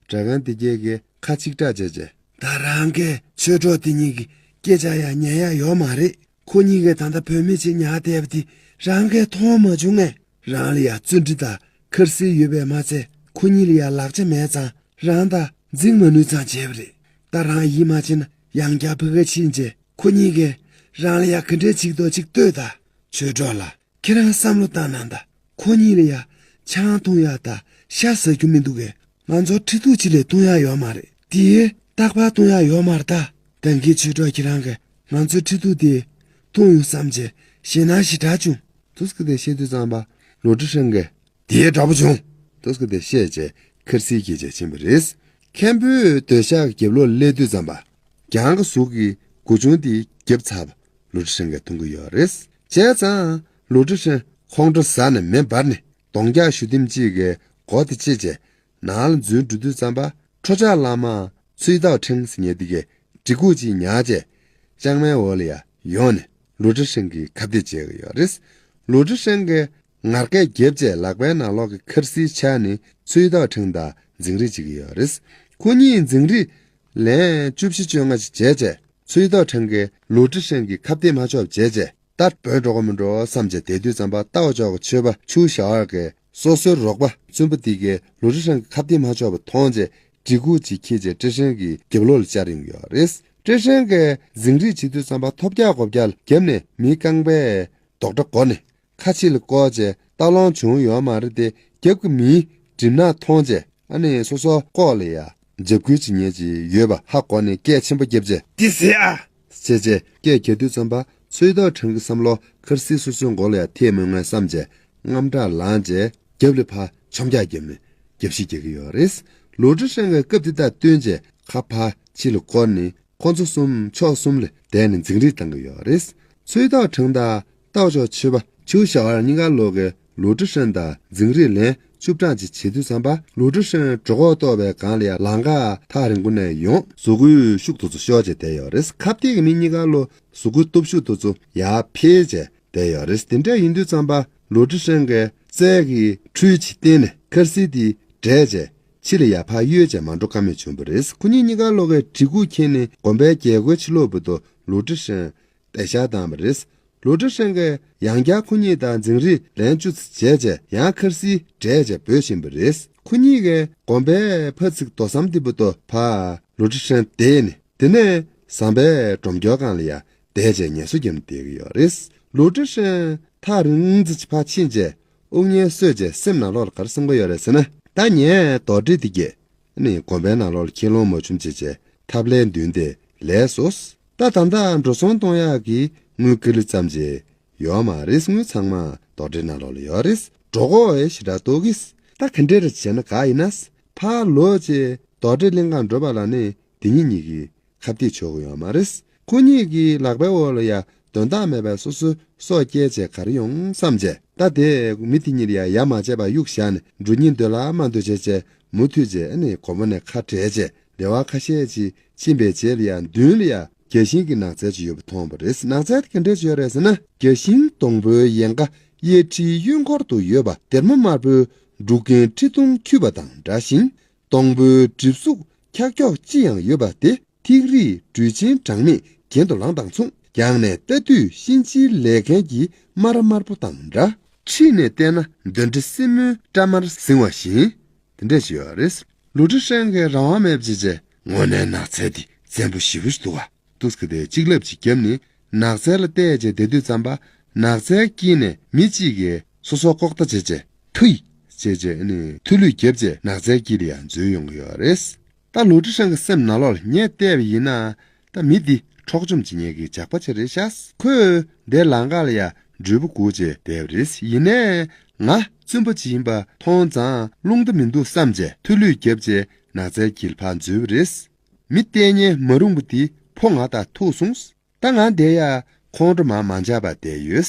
གྲྭ་རྒན་དེ་གས་ཀྱིས་ཁ་ཆིག་ཁྲ་བྱས་རྗེས། ད་རང་གིས་ཆོས་གྲོགས་དེ་གཉིས་ཀྱི་སྐད་ཆ་ཡང་ཉན་ཡ་ཡོད་མ་རེད། ཁོ་གཉིས་ཀས་ད་ལྟ་བུད་མེད་ཅིག་ཉར་བསྡད་པ་དེ་རང་གིས་མཐོང་མ་བྱུང་ངས། རང་ལ་ཡ་བརྩོན་འགྲུས་དང་ཁར་སི་ཡོད་པས་མ་ཚད་ཁོ་གཉིས་ལ་ཡ་ལག་ཆ་མེད་ཙང་རང་དང་ འཛིང་མ་ནུས་ཙང་བྱས་པ་རེད། ད་རང་ཡིད་མ་ཆེས་ན་ཡང་བསྐྱར་ཕ་གིར་ཕྱིན་བྱས་ཁོ་གཉིས་ཀས་རང་ལ་ཡ་ག་འདྲས་བྱེད་ཀྱི་འདུག་ཅིག་ལྟོས་དང་། ཆོས་གྲོགས་ལགས། ཁྱེད་རང་བསམ་བློ་བཏང་གནང་དང་། ཁོ་གཉིས་ལ་ཡ་ཆང་འཐུང་ཡག་དང་ཤ་ཟ་རྒྱུ་མི་འདུག་གས། ང་ཚོར་ཁྲི་གདུགས་གཅིག་ལས་འཐུང་ཡག་ཡོད་མ་རེད། དེ་རྟག་པར་འཐུང་ཡག་ཡོད་མ་རེད་ད། ད་གིན་ཆོས་གྲོགས་ཁྱེད་རང་གིས་ང་ཚོའི་ཁྲི་གདུགས་དེ་འཐུང་ཡོང་བསམ་བྱས་ཞེད་སྣང་ཞེ་དྲག་བྱུང་། འདུག་སེ་དེ་བཤད་དུས་ཙམ་པ་ལོ་ཀྲི་ཧྲེང་གིས། དེའི་འདྲ་པོ་བྱུང་། འདུག་སེ་དེ་བཤད་བྱས་ཁར་སིའི་སྐད་ཆ་ཕྱིན་པ་རེད། མཁན་པོས་སྡོད་ཤག་གི་རྒྱབ་ལོགས་སླེབས་དུས་ཙམ་པ། གྱང་གི་གཟུགས་ཀྱི་སྒོ་ཆུང་དེ་བརྒྱབ་ཚར་བ་ལོ་ཀྲི་ཧྲེང་གིས་མཐོང་གི་ཡོད་རེད། བྱས་ཙང་ལོ་ཀྲི་ཧྲེང་ཁོང་ཁྲོ་ཟ་ནས་མེ་འབར་ནས་གདོང་རྒྱག་གཞུ་ལྡེམ་གཅིག་གིས་མགོ་དེ་བཅད་བྱས་ནང་ལ་འཛུལ་འགྲོ་དུས་ཙམ་པ། ཁྲོ་ཆགས་ལ་མ་ཚུའི་ཏའོ་ཁྲེང་ཟེར་མཁན་དེ་གས་གྲི་གུག་ཅིག་ཉར་བྱས་ལྕང་མའི་འོག་ལ་ཡ་ཡོང་ནས་ལུའུ་ཀྲི་ཧྲེང་གི་ཁ་གཏད་བྱེད་ཀྱི་ཡོད་རེད། ལུའུ་ཀྲི་ཧྲེང་གིས་ངར་སྐད་བརྒྱབ་བྱས་ལག་པའི་ནང་ལོགས་ཀྱི་ཁར་སིའི་ཕྱག་ནས་ཚུའི་ཏའོ་ཁྲེང་དང་འཛིང་རེས་བྱེད་ཀྱི་ཡོད་རེད། ཁོ་གཉིས་འཛིང་རེས་ལན་བཅུ་བཞི་བཅོ་ལྔ་ཅིག་བྱས་བྱས་ཚུའི་ཏའོ་ཁྲེང་གིས་ལུའུ་ཀྲི་ཧྲེང་གི་ཁ་གཏད་མ་ཆོག་བྱས་བྱས། ད་བོད་འགྲོ་གི་མི་འགྲོ་བསམ་བྱས་བསྡད་དུས་ཙམ་པ་ཏའོ་ཅོག་གི་ཆོས་པ་ཆུའུ་ཞའོ་ཨར་གྱིས་སོ་སོའི་རོགས་པ་བཙུན་པ་དེ་གས་ལུའུ་ཀྲི་ཧྲེང་གི་ཁ་གཏད་མ་ཆོག་པ་མཐོང་རྗེས་གྲི་གུག་ཅིག་འཁྱེར་རྗེས་ཀྲི་ཧྲེང་གི་རྒྱབ་ལོགས་ལ་བཅར་ཡོང་གི་ཡོད་རེད། ཀྲི་ཧྲེང་གིས་འཛིང་རེས་བྱེད་དུས་ཙམ་པ་ཐོབ་རྒྱག་གོ་རྒྱག་རྒྱབ་ནས་མི་རྐང་པས་རྡོག་སྒྲ་གོ་ནས་ཁ་ཕྱི་ལ་བསྐོར་རྗེས་ལྟ་ལོང་བྱུང་ཡོད་མ་རེད་དེ། རྒྱབ་ཀྱི་མིའི་གྲིབ་ནག་མཐོང་རྗེས་ཨ་ནི་སོ་སོ་ལྐོག་ལ་ཡ་འཇབ་རྒོལ་བྱེད་མཁན་ཅིག་ཡོད་པ་ཧ་གོ་ནས་སྐད་ཆེན་པོ་བརྒྱབ་རྗེས་འདི་ཟེར་ཨ། བྱས་རྗེས་སྐད་རྒྱག་དུས་ཙམ་པ་ཚུའི་ཏའོ་ཁྲེང་གི་བསམ་བློ་ཁར་སི་སོ་སོའི་མགོ་ལ་ཡ་ཐེབས་མི་མངོན་བསམ་རྗེས་རྔམ་སྐྲག་ལངས་རྗེས་རྒྱབ་ལ་ཕར་མཆོང་རྒྱག་བརྒྱབ་ནས་རྒྱབ་བཤིག་རྒྱག་གི་ཡོད་རེད། ལུའུ་ཀྲི་ཧྲེང་གིས་སྐབས་དེ་དག་བསྟུན་རྗེས་ཁ་ཕར་ཕྱི་ལ་བསྐོར་ནས་ཁོ་ཚོ་གསུམ་ཕྱོགས་གསུམ་ལ་བསྡད་ནས་འཛིང་རེས་བཏང་གི་ཡོད་རེད། ཚུའི་ཏའོ་ཁྲེང་དང་ཏའོ་ཅོག་ཆོས་པ་ཆུའུ་ཞའོ་ཨར་གཉིས་ཀ་ལོག་གིས་ལུའུ་ཀྲི་ཧྲེང་དང་འཛིང་རེས་ལན་བཅུ་གྲངས་ཅིག་བྱེད་དུས་ཙམ་པ་ལུའུ་ཀྲི་ཧྲེང་གྲོད་ཁོག་ལྟོགས་པའི་སྒང་ལ་ཡ་ལམ་ཁ་ཐག་རིང་པོ་ནས་ཡོང་གཟུགས་སྐུའི་ཤུགས་དེ་ཚོ་ཤོར་བྱས་བསྡད་ཡོད་རེད། ཁ་གཏད་ཀྱི་མི་གཉིས་ཀ་ལོ་གཟུགས་སྐུའི་སྟོབས་ཤུགས་དེ་ཚོ་ཡར་འཕེལ་བྱས་བསྡད་ཡོད་རེད། དེ་འདྲ་ཡིན་དུས་ཙམ་པ་ལུའུ་ཀྲི་ཧྲེང་གིས་རྩལ་གྱི་འཕྲུལ་ཅིག་བསྟན་ནས་ཁར་སི་དེ་བསྒྲལ་བྱས་ཕྱི་ལ་ཡར་ཕར་གཡོལ་བྱས་མ་འགྲོ་ཀ་མེད་བྱུང་བ་རེད། ཁོ་གཉིས་གཉིས་ཀ་ལོག་གིས་གྲི་གུག་འཁྱེར་ནས་དགོན་པའི་རྒྱལ་སྒོའི་ཕྱི་ལོགས་བར་དུ་ལུའུ་ཀྲི་ཧྲེང་དེད་ཤག་བཏང་བ་རེད། ལུའུ་ཀྲི་ཧྲེང་གིས་ཡང་བསྐྱར་ཁོ་གཉིས་དང་འཛིང་རེས་ལན་བཅུ་ཙམ་བྱས་རྗེས་ཡང་ཁར་སི་བསྒྲལ་བྱས་བྲོས་ཕྱིན་པ་རེད། ཁོ་གཉིས་ཀས་དགོན་པའི་ཕར་ཚིག་རྡོ་ཟམ་དེ་བར་དུ་ཕར་ལུའུ་ཀྲི་ཧྲེང་དེད་ནས། དེ་ནས་ཟམ་པའི་སྒྲོམ་སྐྱོར་སྒང་ལ་ཡ་བསྡད་བྱས་ངལ་གསོ་བརྒྱབ་ནས་བསྡད་ཀྱི་ཡོད་རེད། ལུའུ་ཀྲི་ཧྲེང་ཐག་རིང་ཙམ་ཅིག་ཕར་ཕྱིན་རྗེས་དབུགས་ངལ་གསོས་རྗེས་སེམས་ནང་ལོགས་ལ་ག་རེ་བསམ་གྱི་ཡོད་རེད་ཟེར་ན། ད་ངས་རྡོག་ཁྲེས་དེ་གས་ནི་དགོན་པའི་ནང་ལོགས་ལ་ཁྱེར་ལོང་མ་བྱུང་བྱས་བྱས་ཐབས་ལམ་མདུན་དེ་ལས་སོ། ད་ད་ལྟ་འགྲོ་སོང་གཏོང་ཡག་གི་དངུལ་ཀི་ལི་ཙམ་ཅིག་ཡོད་མ་རེད། དངུལ་ཚང་མ་རྡོག་ཁྲེས་ནང་ལོགས་ལ་ཡོད་རེད། འགྲོ་གོ་ཨེ་ཞེ་དྲག་ལྟོགས་ཀིས། ད་ག་འདྲས་རེ་བྱས་ན་ག་ཡིན་ན། ཕར་ལོག་རྗེས་རྡོག་ཁྲེས་གླིང་གར་འགྲོ་བ་ལ་ནི་དེ་གཉིས་གཉིས་ཀྱིས་ཁ་གཏད་ཆོག་གི་ཡོད་མ་རེད། ཁོ་གཉིས་ཀྱི་ལག་པའི་འོག་ལ་ཡ་དོན་དག་མེད་པའི་སོ་སོའི་སྲོག་སྐྱེལ་བྱས་ག་རེ་ཡོང་བསམ་བྱས། ད་དེ་མི་དེ་གཉིས་ལ་ཡ་ཡ་མ་བྱས་པར་གཡུག་བཞག་ནས་འགྲོ་སྙིང་འདོད་ལ་མ་འདོད་བྱས་བྱས་མུ་མཐུད་བྱས་ཨ་ནི་དགོན་པ་ནས་ཁ་བྲལ་བྱས་ལེ་དབར་ཁ་ཤས་ཅིག་ཕྱིན་པའི་རྗེས་ལ་ཡ་མདུན་ལ་ཡ་རྒྱ་ཤིང་གི་ནགས་ཚལ་ཅིག་ཡོད་པ་མཐོང་བ་རེད། ནགས་ཚལ་དེ་ག་འདྲས་ཅིག་ཡོད་རེད་ཟེར་ན། རྒྱ་ཤིང་སྡོང་པོའི་ཡལ་ག་གཡས་འཁྲིས་གཡོན་སྐོར་དུ་ཡོད་པ། སྡེར་མོ་དམར་པོའི་འབྲུག་རྒྱན་ཁྲི་སྟོང་འཁྱུད་པ་དང་འདྲ་ཞིང་། སྡོང་པོའི་གྲིབ་གཟུགས་འཁྱག་འཁྱོག་ཅི་ཡང་ཡོད་པ་དེ་ཐིག་རིས་འབྲུ་ཆེན་གྲངས་མེད་གྱེན་དུ་ལངས་དང་མཚུངས། ཡང་ནས་ལྟ་དུས་གཤིན་རྗེའི་ལས་མཁན་གྱི་སྨ་ར་དམར་པོ་དང་འདྲ། ཁྲིད་ནས་བལྟས་ན་གདོན་འདྲེ་སྲིན་མོའི་སྐྲ་དམར་ཟིང་བ་བཞིན། དེ་འདྲ་ཞིག་ཡོད་རེད། ལུའུ་ཀྲི་ཧྲེང་གིས་རང་དབང་མེད་པ་བྱས་རྗེས་དངོས་གནས་ནགས་ཚལ་འདི་བཙན་པོ་ཞེ་པོ་ཞིག་འདུག་བ། འདུག་སེ་དེ་གཅིག་ལབ་གཅིག་བརྒྱབ་ནས་ནགས་ཚལ་ལ་བལྟས་བྱས་བསྡད་དུས་ཙམ་པ་ནགས་ཚལ་དཀྱིལ་ནས་མི་གཅིག་གིས་སོ་སོ་ལྐོག་ལྟ་བྱས་བྱས་ཐུ་ཡི་བྱས་བྱས་ནས་ཐུ་ལུད་བརྒྱབ་བྱས་ནགས་ཚལ་དཀྱིལ་ལ་ཡར་འཛུལ་ཡོང་གི་ཡོད་རེད། ད་ལུའུ་ཀྲི་ཧྲེང་གི་སེམས་ནང་ལོགས་ལ་ངས་བལྟས་པ་ཡིན་ན་ད་མི་འདི་འཕྲོག་བཅོམ་བྱེད་མཁན་གྱི་ཇག་པ་ཅིག་རེད་ཤག་ཁོས་འདིར་ལམ་ཁ་ལ་ཡ་འགྲུལ་པ་སྒུག་བྱས་བསྡད་པ་རེད། ཡིན་ནའི་ང་བཙུན་པ་ཅིག་ཡིན་པ་མཐོང་ཙང་རླུང་རྟ་མི་འདུག་བསམ་བྱས་ཐུ་ལུད་བརྒྱབ་བྱས་ནགས་ཚལ་དཀྱིལ་ཕར་འཛུལ་བ་རེད། མི་བལྟས་ཉེན་མ་རུངས་པ་དེ་ཕོ་ང་དང་ཐུག་སོང་། ད་ང་འདིར་ཡ་ཁོང་ཁྲོ་མང་མ་འཇགས་པར་བསྡད་ཡོད།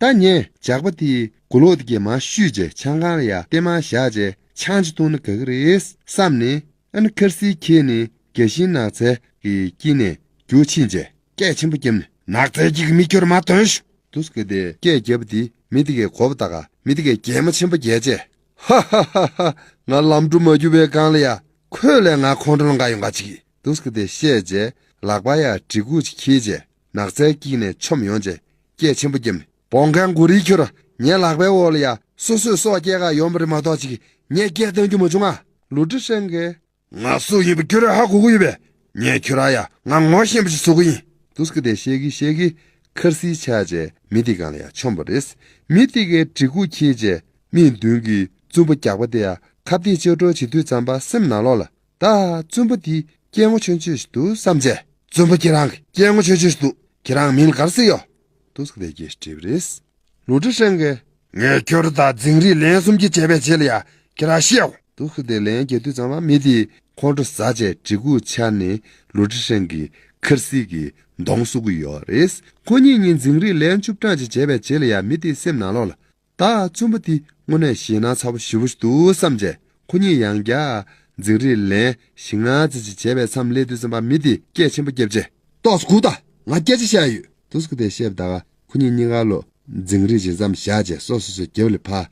ད་ངས་ཇག་པ་དེའི་མགུ་ལོག་དེ་གས་མར་བཤུས་བྱས་ཆང་ཁང་ལ་ཡ་ལྟད་མོ་བཞག་བྱས་ཆང་ཅིག་འཐུང་ན་དགའ་གི་རེད་བསམ་ནས་ཨ་ནི་ཁར་སིལ་ཁྱེར་ནས་རྒྱ་ཤིང་ནགས་ཚལ་གྱི་དཀྱིལ་ནས་རྒྱུག་ཕྱིན་བྱས་སྐད་ཆེན་པོ་བརྒྱབ་ནས་ནགས་ཚལ་དཀྱིལ་གྱི་མི་ཁྱོད་ར་མར་ཐོན་ཤོག་འདུག་སེ་དེ་སྐད་བརྒྱབ་པ་དེ་མི་དེ་གས་གོ་བ་ད་ག་མི་དེ་གས་གད་མོ་ཆེན་པོ་བརྒྱབ་བྱས། ཧ་ཧ་ཧ་ཧ། ང་ལམ་འགྲོ་མ་གྱུར་པའི་སྒང་ལ་ཡ་ཁོས་ལས་ང་ཁོང་ཁྲོ་ལངས་ག་ཡོང་ག་ཅིག་གིས། འདུག་སེ་དེ་བཤད་བྱས་ལག་པ་ཡ་གྲི་གུག་ཅིག་འཁྱེར་བྱས་ནགས་ཚལ་དཀྱིལ་ནས་མཆོངས་ཡོང་བྱས་སྐད་ཆེན་པོ་བརྒྱབ་ནས་བོང་རྒན་མགོ་རིལ་ཁྱོད་ར་ངའི་ལག་པའི་འོག་ལ་ཡ་སོ་སོས་སྲོག་སྐྱེལ་ག་ཡོང་བ་རེད་མ་གཏོགས་ཅིག་གིས་ངས་སྐད་བཏང་རྒྱུ་མ་བྱུང་ང་། ལུའུ་ཀྲི་ཧྲེང་གིས་ ང་སུ་ཡིན་པ་ཁྱོད་རང་ཧ་གོ་གི་ཡོད་པས། ངས་ཁྱོད་རང་ཡ་ང་ངོ་ཤེས་པ་ཞིག་བཟོ་གི་ཡིན། འདུག་སེ་དེ་བཤད་གི་བཤད་གི་ཁར་སིའི་ཆ་བྱས་མི་དེ་སྒང་ལ་ཡ་མཆོངས་པ་རེད། མི་དེ་གས་གྲི་གུག་འཁྱེར་བྱས་མིག་མདུན་གྱི་བཙུན་པ་རྒྱགས་པ་དེ་ཡ་ཁ་གཏད་གཅོག་འགྲོ་བྱེད་དུས་ཙམ་པ་སེམས་ནང་ལོགས་ལ། ད་བཙུན་པ་དེ་སྐྱེ་ངོ་ཆུང་ཆུང་ཞིག་འདུག་བསམ་བྱས། བཙུན་པ་ཁྱེད་རང་གི་སྐྱེ་ངོ་ཆུང་ཆུང་ཞིག་འདུག་ཁྱེད་རང་མིང་ལ་ག་རེ་ཟེར་ཡོད། འདུག་སེ་དེ་སྐད་དྲིས་པ་རེད། ལུའུ་ཀྲི་ཧྲན་གྱིས། ངས་ཁྱོད་དང་འཛིང་རིས་ལན་གསུམ་གྱི་བྱས་པའི་རྗེས་ལ་ཡ་ཁྱེད་རང་ཤེས་ཡོང་། འདུག་སེ་དེ་ལན་རྒྱག་དུས་ཙམ་པ་མི་དེས་ཁོང་ཁྲོ་ཟ་བྱས་གྲི་གུག་འཕྱར་ནས་ལུའུ་ཀྲི་ཧྲན་གྱི་ཁར་སི་གི་གདོང་བསུ་གི་ཡོད་རེད། ཁོ་གཉིས་གཉིས་འཛིང་རིས་ལན་བཅུ་གྲངས་ཅིག་བྱས་པའི་རྗེས་ལ་ཡ་མི་དེའི་སེམས་ནང་ལོགས་ལ། ད་བཙུན་མ་དེ་དངོས་གནས་ཞེད་སྣང་ཚ་པོ་ཞེ་པོ་ཞིག་འདུག་བསམ་བྱས་ཁོ་གཉིས་ཡང་བསྐྱར་འཛིང་རིས་ལན་ཞིག་ནང་ཙི་ཅིག་བྱས་པའི་མཚམས་སླེབས་དུས་ཙམ་པ་མི་དེས་སྐད་ཆེན་པོ་བརྒྱབ་བྱས། ཏོག་ཙམ་སྒུག་དང་། ང་སྐད་ཆ་བཤད་ཡོད། འདུག་སེ་དེ་བཤད་པ་ད་ག་ཁོ་གཉིས་གཉིས་ཀ་ལོ་འཛིང་རིས་ཇི་ཙམ་བཞག་བྱས་སོ་སོ་སོའི་རྒྱབ་ལ་ཕར་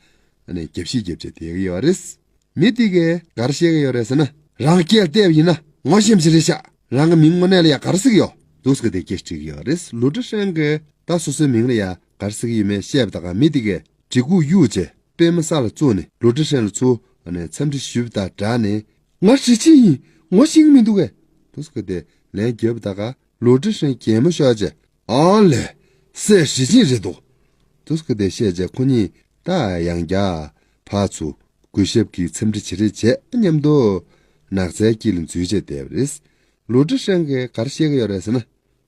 ནས་རྒྱབ་བཤིག་རྒྱབ་བྱས་བསྡད་ཀྱི་ཡོད་རེད། མི་དེ་གས་ག་རེ་བཤད་ཀྱི་ཡོད་རེད་ཟེར་ན། རང་སྐད་བལྟས་པ་ཡིན་ན་ངོ་ཤེས་པ་ཞིག་རེད་ཤག་རང་གི་མིང་དངོས་གནས་ལ་ཡ་ག་རེ་ཟེར་གྱི་ཡོད། འདུག་སེ་དེ་སྐད་དྲིས་ཀྱི་ཡོད་རེད། ལུའུ་ཀྲི་ཧྲན་གྱིས་ད་སོ་སོའི་མིང་ལ་ཡ་ག་རེ་ཟེར་གྱི་ཡོད་མེད་བཤད་པ་ད་ག་མི་དེ་གས་གྲི་གུག་གཡུག་བྱས་པད་མ་ས་ལ་བཙུགས་ནས་ལུའུ་ཀྲི་ཧྲན་ལ་ཚུར་འཚམས་འདྲི་ཞུས་པ་དང་སྦྲགས་ནས། ང་ཧྲི་ཅིན་ཡིན། ངོ་ཤེས་ཀྱི་མི་འདུག་གས། འདུག་སེ་དེ་ལན་རྒྱབ་པ་ད་ག་ལུའུ་ཀྲི་ཧྲན་གད་མོ་ཤོར་བྱས། ཨ་ལས། སྲས་ཧྲི་ཅིན་རེད་འདུག་འདུག་སེ་དེ་བཤད་བྱས་ཁོ་གཉིས་ད་ཡང་བསྐྱར་ཕར་ཚུར་གུས་ཞབས་ཀྱིས་འཚམས་འདྲི་བྱེད་རེས་བྱས་མཉམ་དུ་ནགས་ཚལ་དཀྱིལ་ལ་འཛུལ་བྱས་བསྡད་པ་རེད། ལུའུ་ཀྲི་ཧྲན་གྱིས་ག་རེ་བཤད་ཀྱི་ཡོད་རེད་ཟེར་ན།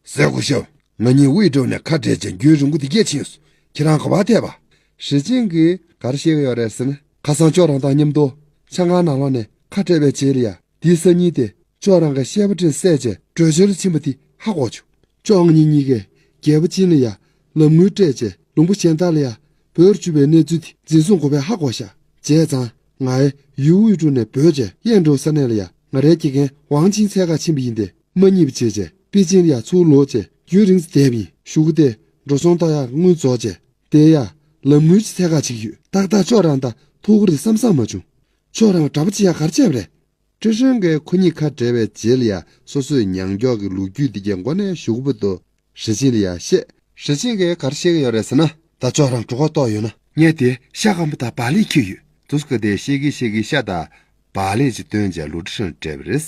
སྲས་སྐུ་ཞབས། ང་གཉིས་དབུས་འགྲོ་ནས་ཁ་བྲལ་བྱས་རྒྱུན་རིང་པོ་འདི་གས་ཕྱིན་སོང་། ཁྱེད་རང་ག་པར་ཐད་པ། ཧྲི་ཅིན་གྱིས་ག་རེ་བཤད་ཀྱི་ཡོད་རེད་ཟེར་ན། ཁ་སང་ཅོག་རང་དང་མཉམ་དུ་ཆང་ཁང་ནང་ལོགས་ནས་ཁ་བྲལ་བའི་རྗེས་ལ་ཡ། དེའི་སང་ཉིན་དེ་ཅོག་རང་གི་བཤད་པ་དྲན་བསད་བྱས་བྲོས་བྱོལ་ཕྱིན་པ་དེ་ཧ་གོ་བྱུང་། ཅོག་ང་གཉིས་གཉིས་ཀས་རྒྱལ་པོ་ཅིན་ལ་ཡ་ལམ་དངུལ་སྤྲད་བྱས་ལུང་པ་གཞན་དག་ལ་ཡ་བྲོས་བཅུག་པའི་གནས་ཚུལ་དེ་འཛིན་བཟུང་དགོས་པའི་ཧ་གོ་ཤག་བྱས་ཙང་ང་ཡི་ཡུལ་དབུས་འགྲོ་ནས་བྲོས་བྱས་གཡས་འགྲོ་ས་གནས་ལ་ཡ་ང་རའི་དགེ་རྒན་ཝང་ཅིན་འཚོལ་ག་ཕྱིན་པ་ཡིན་ཏེ། མ་རྙེད་པ་བྱས་བྱས་པེ་ཅིན་ལ་ཡ་ཚུར་ལོག་བྱས་རྒྱུན་རིང་ཙམ་བསྡད་པ་ཡིན། གཞུག་གུ་དེ་འགྲོ་སོང་བཏང་ཡག་དངུལ་རྫོགས་བྱས་དེ་ཡ་ལམ་དངུལ་ཅིག་འཚོལ་ག་བྱེད་ཀྱི་ཡོད། ཏག་ཏག་ཅོག་རང་དང་ཐུག་གི་རེད་བསམ་བསམ་མ་བྱུང་། ཅོག་རང་གྲྭ་པ་ཅིག་ཡ་ག་རེ་བྱས་པ་རེད། ཀྲི་ཧྲན་གྱིས་ཁོ་གཉིས་ཁ་བྲལ་བའི་རྗེས་ལ་ཡ་སོ་སོའི་ཉམས་འགྱོག་གི་ལོ་རྒྱུས་འདི་གའི་མགོ་ནས་གཞུག་གུ་བར་དུ་ཧྲི་ཅིན་ལ་ཡ་བཤད། ཧྲི་ཅིན་གྱིས་ག་རེ་བཤད་ཀྱི་ཡོད་རེད་ཟེར་ན། ད་ཅོག་རང་གྲོད་ཁོག་ལྟོགས་ཡོད་ན། ངས་དེ་ཤ་སྐམ་པོ་དང་བག་ལེབ་འཁྱེར་ཡོད། འདུག་སེ་དེ་བཤད་ཀྱིན་བཤད་ཀྱིན་ཤ་དང་བག་ལེབ་ཅིག་བཏོན་བྱས་ལུའུ་ཀྲི་ཧྲན་སྤྲད་པ་རེད།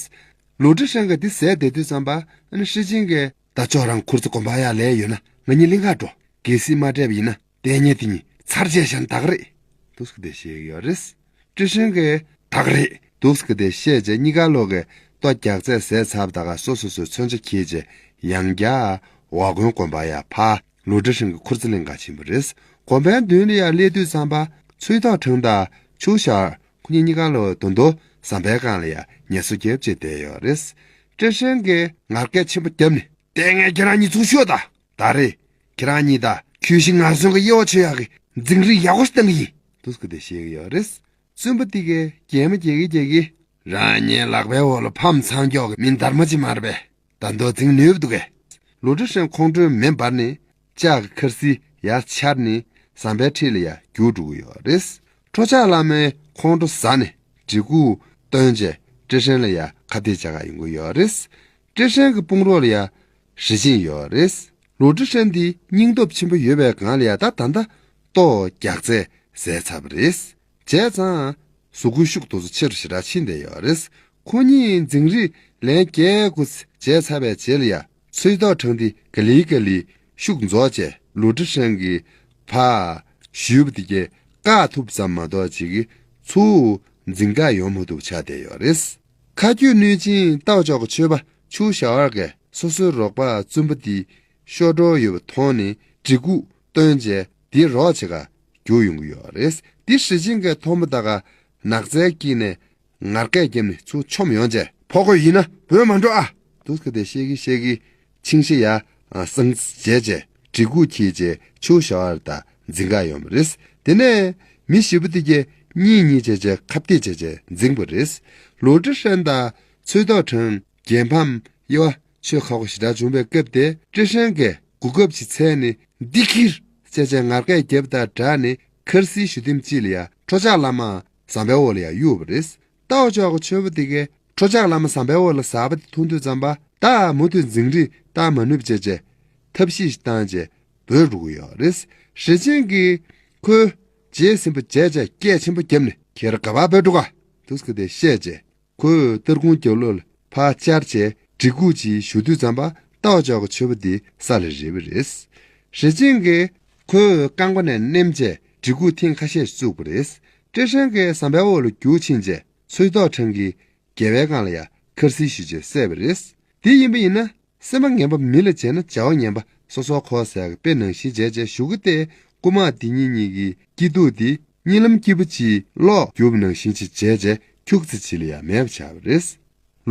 ལུའུ་ཀྲི་ཧྲན་གྱིས་དེ་ཟས་བསྡད་དུས་ཙམ་པ་ཨ་ནི་ཧྲི་ཅིན་གྱིས། ད་ཅོག་རང་ཁུར་ཚོ་དགོན་པ་ཡར་ལས་ཡོད་ན་ང་གཉིས་གླིང་གར་འགྲོ། གལ་སྲིད་མ་སྤྲད་པ་ཡིན་ན་ལྟས་ངན་དེ་གཉིས་ཚར་བཅད་བཞག་ན་ད་ག་རེད། འདུག་སེ་དེ་བཤད་ཀྱི་ཡོད་རེད། ཀྲི་ཧྲན་གྱིས་ད་ག་རེད། འདུག་སེ་དེ་བཤད་བྱས་གཉིས་ཀ་ལོག་གིས་ལྟོ་རྒྱགས་ཚད་ཟས་ཚར་བ་ད་ག་སོ་སོ་སོའི་མཚོན་ཆ་འཁྱེར་བྱས་ཡང་བསྐྱར་ཝ་དགོན་དགོན་པ་ཡར་ཕར་ལུའུ་ཀྲི་ཧྲན་གྱི་ཁུར་ཚོ་གླིང་གར་ཕྱིན་པ་རེད། དགོན་པའི་མདུན་ལ་ཡར་སླེབས་དུས་ཙམ་པ་ཚུའེ་ཏའོ་ཁྲང་དང་ཆུའུ་ཞའོ་ཨར་ཁོ་གཉིས་གཉིས་ཀ་ལོག་ད་དུང་ཟམ་པའི་སྒང་ལ་ཡར་ངལ་གསོ་རྒྱབ་བྱས་བསྡད་ཡོད་རེད། ཀྲི་ཧྲན་གྱིས་ངར་སྐད་ཆེན་པོ་བརྒྱབ་ནས། ལྟས་ངན་ཁྱེད་རང་གཉིས་ཚུར་ཤོག་དང་། ད་རེས་ཁྱེད་རང་གཉིས་དང་གུས་ཞབས་ངར་འཛིན་གྱི་དབྱེ་བ་ཕྱེ་ཡག་གི་འཛིང་རིས་ཡག་པོ་ཞིག་བཏང་གི་ཡིན། འདུག་སེ་དེ་བཤད་ཀྱི་ཡོད་རེད། བཙུན་པ་དེ་གས་གད་མོ་བགད་ཀྱིན་བགད་ཀྱིན། རང་ཉིད་ལག་པའི་འོག་ལ་ཕམ་འཚང་རྒྱོག་གི་མི་འདར་མ་ཅིག་མ་རེད་པས། ད་དུང་འཛིང་ནུས་པ་འདུག་གས། ལུའུ་ཀྲི་ཧྲན་ཁོང་ཁྲོའི་མེ་འབར་ནས་ལྕགས་ཀྱི་ཁར་སིལ་ཡར་འཕྱར་ནས་ཟམ་པའི་འཁྲིས་ལ་ཡར་རྒྱུགས་འགྲོ་གི་ཡོད་རེད། ཁྲོ་ཆགས་ལྷ་མོས་ཁོང་ཁྲོ་ཟ་ནས་གྲི་གུག་བཏོན་བྱས་ཀྲི་ཧྲན་ལ་ཡར་ཁ་གཏད་བྱེད་ག་ཡོང་གི་ཡོད་རེད། ཀྲི་ཧྲན་གྱི་དཔུང་རོགས་ལ་ཡ་ཧྲི་ཅིན་ཡོད་རེད། ལུའུ་ཀྲི་ཧྲན་འདི་སྙིང་སྟོབས་ཆེན་པོ་ཡོད་པའི་སྒང་ལ་ཡ་ད་ད་ལྟ་ལྟོ་རྒྱགས་ཚད་ཟས་ཚར་བ་རེད། བྱས་ཙང་གཟུགས་པོའི་ཤུགས་དེ་ཚོ་ཆེ་རུ་ཞེ་དྲག་ཕྱིན་བསྡད་ཡོད་རེད། ཁོ་གཉིས་འཛིང་རིས་ལན་བརྒྱད་དགུ་བྱས་ཚར་བའི་རྗེས་ལ་ཡ་ཚུའེ་ཏའོ་ཁྲང་འདི་ག་ལེ་ག་ལེ་ཤུགས་རྫོགས་བྱས་ལུའུ་ཀྲི་ཧྲན་གྱིས་ཕར་གཞུས་པ་དེ་གས་བཀག་ཐུབ་ཙམ་མ་གཏོགས་ཅིག་གིས་ཚུར་འཛིང་ག་ཡོང་མ་ཐུབ་ཆགས་བསྡད་ཡོད་རེད། མཁའ་སྤྱོད་གནོད་སྦྱིན་ཏའོ་ཅོག་གི་ཆོས་པ་ཆུའུ་ཞའོ་ཨར་གྱིས་སོ་སོའི་རོགས་པ་བཙུན་པ་དེ་ཤོར་འགྲོ་ཡོད་པ་མཐོང་ནས་གྲི་གུག་བཏོན་བྱས་དེ་རོགས་བྱེད་ག་རྒྱུགས་ཡོང་གི་ཡོད་རེད། དེ་ཧྲི་ཅིན་གྱིས་མཐོང་པ་ད་ག་ནགས་ཚལ་དཀྱིལ་ནས་ངར་སྐད་བརྒྱབ་ནས་ཚུར་མཆོངས་ཡོང་བྱས། ཕོ་རྒོད་ཡིན་ན་བྲོས་མ་འགྲོ་ཨ། འདུག་སེ་དེ་བཤད་ཀྱིན་བཤད་ཀྱིན་ཆིང་ཤི་ཡ་སངས་རྒྱས་བྱས་གྲི་གུག་འཁྱེར་བྱས་ཆུའུ་ཞའོ་ཨར་དང་འཛིང་ག་ཡོང་བ་རེད། དེ་ནས་མི་བཞི་པོ་དེ་གས་གཉིས་གཉིས་བྱས་བྱས་ཁ་གཏད་བྱས་བྱས་འཛིང་པ་རེད། ལུའུ་ཀྲི་ཧྲན་དང་ཚུའེ་ཏའོ་ཁྲང་རྒྱལ་ཕམ་དབྱེ་བ་ཆོད་ཁག་པོ་ཞེ་དྲག་བྱུང་བའི་སྐབས་དེ་ཀྲི་ཧྲན་གྱིས་གོ་སྐབས་ཤིག་འཚོལ་ནས་འདི་ཁྱེར་བྱས་བྱས་ངར་སྐད་བརྒྱབ་དང་སྦྲགས་ནས་ཁར་སིལ་གཞུ་ལྡེམ་གཅིག་ལ་ཡ་ཁྲོ་ཆགས་ལྷ་མོ་ཟམ་པའི་འོག་ལ་ཡ་གཡུགས་པ་རེད། ཏའོ་ཅོག་གི་ཆོས་པ་དེ་གས་ཁྲོ་ཆགས་ལྷ་མོ་ཟམ་པའི་འོག་ལ་ཟགས་པ་དེ་མཐོང་དུས་ཙམ་པ་ད་མུ་མཐུད་འཛིང་རིས་བཏང་མ་ནུས་པ་བྱས་བྱས་ཐབས་ཤེས་ཤིག་བཏང་བྱས་བྲོས་འགྲོ་གི་ཡོད་རེད། ཧྲི་ཅིན་གྱིས་ཁོའི་རྗེས་ཟིན་པ་བྱས་བྱས་སྐད་ཆེན་པོ་བརྒྱབ་ནས་ཁྱེད་རང་ག་པར་བྲོས་འགྲོ་ག་འདུག་སེ་དེ་བཤད་བྱས། ཁོས་སྟར་ཁུང་རྒྱབ་ལོགས་ལ་ཕར་བཅར་བྱས་གྲི་གུག་ཅིག་གཞུ་དུས་ཙམ་པ་ལྟ་བ་ཅོག་གི་མཆོད་པ་དེ་ས་ལ་རེག་པ་རེད། ཧྲི་ཅིན་གྱིས་ཁོའི་རྐང་པ་ནས་མནན་བྱས་གྲི་གུག་ཐེངས་ཁ་ཤས་བཙུགས་པ་རེད། ཀྲི་ཧྲན་གྱི་ཟམ་པའི་འོག་ལ་རྒྱུག་ཕྱིན་བྱས་ཚོས་ཏོག་ཁྲང་གི་སྒལ་པའི་སྒང་ལ་ཡ་ཁར་སིལ་ཞུས་བྱས་བསད་པ་རེད། དེ་ཡིན་པ་ཡིན་ན། སེམས་པ་ངན་པ་མི་ལ་བྱས་ན་བྱ་བ་ངན་པ་སོ་སོར་འཁོར་ཟེར་གི་དཔེ་ནང་བཞིན་བྱས་བྱས་གཞུ་གུ་དེ་རྐུན་མ་དེ་གཉིས་གཉིས་ཀྱི་སྐྱིད་སྡུག་དེ་གཉིད་ལམ་སྐྱིད་པོ་ཅིག་གློག་རྒྱུག་པ་ནང་བཞིན་ཅིག་བྱས་བྱས་ཁྱུག་ཙམ་ཅིག་ལ་ཡང་མེད་པ་ཆགས་པ་རེད།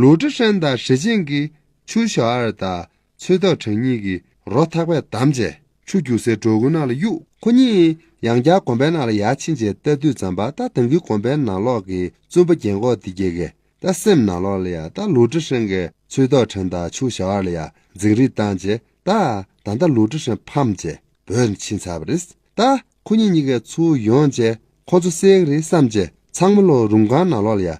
ལུའུ་ཀྲི་ཧྲན་དང་ཧྲི་ཅིན་གྱིས་ཆུ་ཞའོ་ཨར་དང་ཚོས་ཏོག་ཁྲང་གཉིས་ཀྱི་རོ་ཐག་པས་བསྡམས་བྱས་ཆུ་རྒྱུག་སའི་སྒྲོ་གུན་ནང་ལ་གཡུགས། ཁོ་གཉིས་ཡང་བསྐྱར་དགོན་པའི་ནང་ལ་ཡར་ཕྱིན་བྱས་ལྟ་དུས་ཙམ་པ་ད་ད་གིན་དགོན་པའི་ནང་ལོགས་ཀྱི་བཙུན་པ་རྒན་གོག་འདི་གྱད་ཀྱིས། ད་སེམས་ནང་ལོགས་ལ་ཡ་ད་ལུའུ་ཀྲི་ཧྲན་གྱིས་ཚོས་ཏོག་ཁྲང་དང་ཆུ་ཞའོ་ཨར་ལ་ཡ་འཛིང་རེས་བཏང་བྱས་ད་ད་ལྟ་ལུའུ་ཀྲི་ཧྲན་ཕམ་བྱས་བྲོས་ནས་ཕྱིན་ཚར་བ་རེད། ད་ཁོ་གཉིས་གཉིས་ཀས་ཚུར་ཡོང་བྱས་ཁོ་ཚོ་བསད་ཀྱི་རེད་བསམ་བྱས་ཚང་མ་ལོ་རུམ་ཁང་ནང་ལོགས་ལ་ཡ་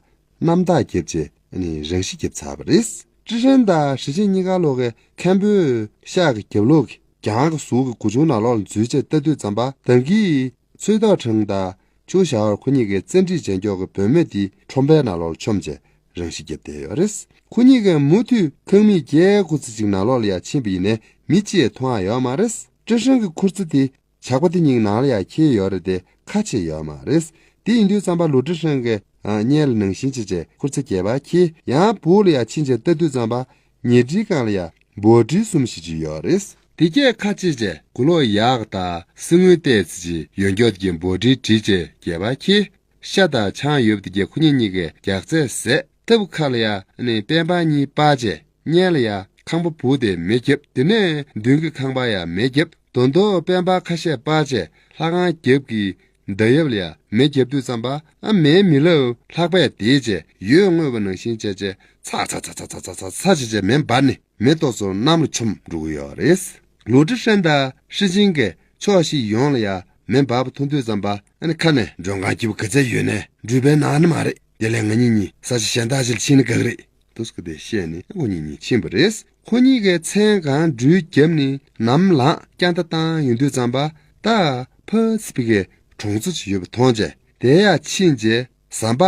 རྣམ་དག་བརྒྱབ་བྱས་ནས་རང་ཤི་བརྒྱབ་ཚར་བ་རེད། ཀྲི་ཧྲན་དང་ཧྲི་ཅིན་གཉིས་ཀ་ལོག་གིས་མཁན་པོའི་ཤག་གི་རྒྱབ་ལོགས་ཀྱི་གྱང་གི་ཟུར་གྱི་སྒོ་ཆུང་ནང་ལོགས་ལ་འཛུལ་བྱས་ལྟ་དུས་ཙམ་པ་ད་གིན་ཚོས་ཏོག་ཁྲང་དང་ཆུ་ཞའོ་ཨར་ཁོ་གཉིས་ཀྱིས་བཙན་ཁྲིད་བྱས་མགྱོགས་ཀྱི་བུད་མེད་དེ་ཁྲོམ་པའི་ནང་ལོགས་ལ་མཆོངས་བྱས་རང་ཤི་བརྒྱབ་བསྡད་ཡོད་རེད། ཁོ་གཉིས་ཀས་མུ་མཐུད་ཁང་མིག་བརྒྱད་དགུ་ཙམ་ཅིག་ནང་ལོགས་ལ་ཡ་ཕྱིན་པ་ཡིན་ནའི་མི་གཅིག་མཐོང་ཡ་ཡོད་མ་རེད། ཀྲི་ཧྲན་གྱི་ཁུར་ཚོ་དེ་ཇག་པ་དེ་གཉིས་ནང་ལ་ཡ་འཁྱེར་ཡོད་རེད་དེ་ཁ་ཕྱེ་ཡོད་མ་རེད། དེ་ཡིན་དུས་ཙམ་པ་ལུའུ་ཀྲི་ཧྲན་གྱིས་ཨ་སྔོན་ལ་ནང་བཞིན་བྱས་བྱས་ཁུར་ཚོ་བརྒྱད་པ་འཁྱེར་ཡང་སྦུག་ལ་ཡ་ཕྱིན་བྱས་ལྟ་དུས་ཙམ་པ་ཉལ་ཁྲིའི་སྒང་ལ་ཡ་འབོལ་ཁྲི་གསུམ་ཞིག་ཅིག་ཡོད་རེད། དེ་གྱད་ཁ་ཕྱེ་བྱས་གུ་ལོག་ཡག་དང་སི་སྔོན་ཏོག་ཙམ་ཅིག་ཡོད་མགྱོགས་ཀྱི་འབོལ་ཁྲི་བསྒྲིགས་བྱས་བརྒྱད་པ་འཁྱེར། ཤ་དང་ཆང་ཡོད་པ་དེ་གྱད་ཁོ་གཉིས་གཉིས་ཀས་རྒྱགས་ཚད་བཟས། ཐབ་ཁ་ལ་ཡ་ནི་པད་སྤར་གཉིས་སྤར་བྱས་སྔོན་ལ་ཡ་ཁང་པ་སྦུག་དེ་མེ་བརྒྱབ། དེ་ནས་མདུན་གྱི་ཁང་པར་ཡ་མེ་བརྒྱབ། དོ་དོ་པད་སྤར་ཁ་ཤས་སྤར་བྱས་ལྷ་ཁང་རྒྱབ་ཀྱི་མདའ་ཡབ་ལ་ཡ་མེ་བརྒྱབ་དུས་ཙམ་པ་ཨ་མེའི་མེ་ལབ་ལྷགས་པས་དེད་བྱས་ཡོས་བརྔོས་པ་ནང་བཞིན་བྱས་བྱས་ཚ་ཚ་ཚ་བྱས་བྱས་མེ་འབར་ནས་མེ་ཏོག་ཚོ་གནམ་ལ་མཆོངས་འགྲོ་གི་ཡོད་རེད། ལུའུ་ཀྲི་ཧྲན་དང་ཧྲི་ཅིན་གྱིས་ཕྱོགས་བཞི་ཡོངས་ལ་ཡ་མེ་འབར་བ་མཐོང་དུས་ཙམ་པ་ཨ་ནི་ཁ་ནས་མགྲོན་ཁང་སྐྱིད་པོ་ག་ཚད་ཡོད་ནའི་འགྲུལ་པའི་ནང་ནི་མ་རེད། དེ་ལས་ང་གཉིས་གཉིས་ས་ཆ་གཞན་དག་ཅིག་ལ་ཕྱིན་ན་དགའ་གི་རེད། འདུག་སེ་དེ་བཤད་ནས་ཁོ་གཉིས་གཉིས་ཕྱིན་པ་རེད། ཁོ་གཉིས་ཀས་མཚན་གང་འགྲུལ་བརྒྱབ་ནས་ནམ་ལངས་རྐྱང་ཐང་བཏང་ཡོང་དུས་ཙམ་པ་ད་ཕར་ཚུར་ཕ་གིའི་གྲོང་ཚོ་ཅིག་ཡོད་པ་མཐོང་བྱས་དེ་ཡར་ཕྱིན་བྱས་ཟམ་པ་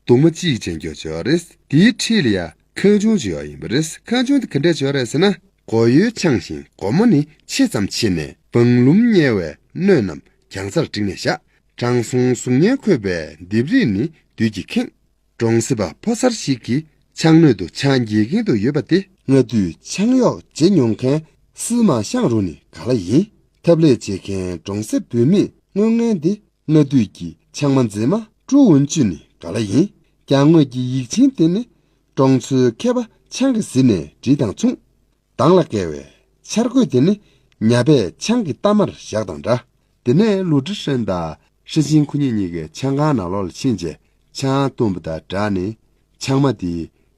གདུང་མ་གཅིག་ཅན་མགྱོགས་ཅིག་ཡོད་རེད། དེའི་འཁྲིས་ལ་ཡ་ཁང་ཆུང་ཅིག་ཡོད་ཡིན་པ་རེད། ཁང་ཆུང་དེ་ག་འདྲས་ཅིག་ཡོད་རེད་ཟེར་ན། སྒོ་ཡོལ་འཆང་ཞིང་སྒོ་མོ་ནི་ཕྱེད་ཙམ་ཕྱེ་ནས་སྦང་ལུམ་བསྙལ་བའི་སྣོད་རྣམས་གྱང་སར་བསྒྲིགས་ནས་བཞག་དྲང་སྲོང་གཟུགས་བརྙན་འཁོད་པའི་ལྡེབས་རིས་ནི་བདུད་ཀྱིས་ཁེངས། གྲོང་གསེབ་པ་ཕོ་གསར་ཞིག་གིས་ཆང་སྣོད་དུ་ཆང་འགྱེལ་གྱིན་དུ་ཡོད་པ་དེ། སྔ་དུས་ཆང་གཡོག་བྱེད་མྱོང་མཁན་སི་མ་ཤང་རུ་ནི་ག་ལ་ཡིན། ཐབ་ལས་བྱེད་མཁན་གྲོང་གསེབ་བུད་མེད་སྔོན་ངན་འདི་སྔ་དུས་ཀྱི་ཆང་མ་མཛེས་མ་ཀྲུའུ་ཝུན་ཅུན་ནི་ག་ལ་ཡིན། གྱང་ངོས་ཀྱི་ཡིག་ཆེན་དེ་ནི་གྲོང་ཚོའི་མཁས་པ་ཆང་གིས་བཟི་ནས་བྲིས་དང་མཚུངས། གདང་ལ་བཀལ་བའི་འཆར་འགོད་དེ་ནི་ཉ་པས་ཆང་གི་གཏའ་མར་བཞག་དང་འདྲ། དེ་ནས་ལུའུ་ཀྲི་ཧྲན་དང་ཧྲི་ཅིན་ཁོ་གཉིས་གཉིས་ཀས་ཆང་ཁང་ནང་ལོགས་ལ་ཕྱིན་རྗེས་ཆང་བཏུང་བ་དང་སྦྲགས་ནས་ཆང་མ་དེ་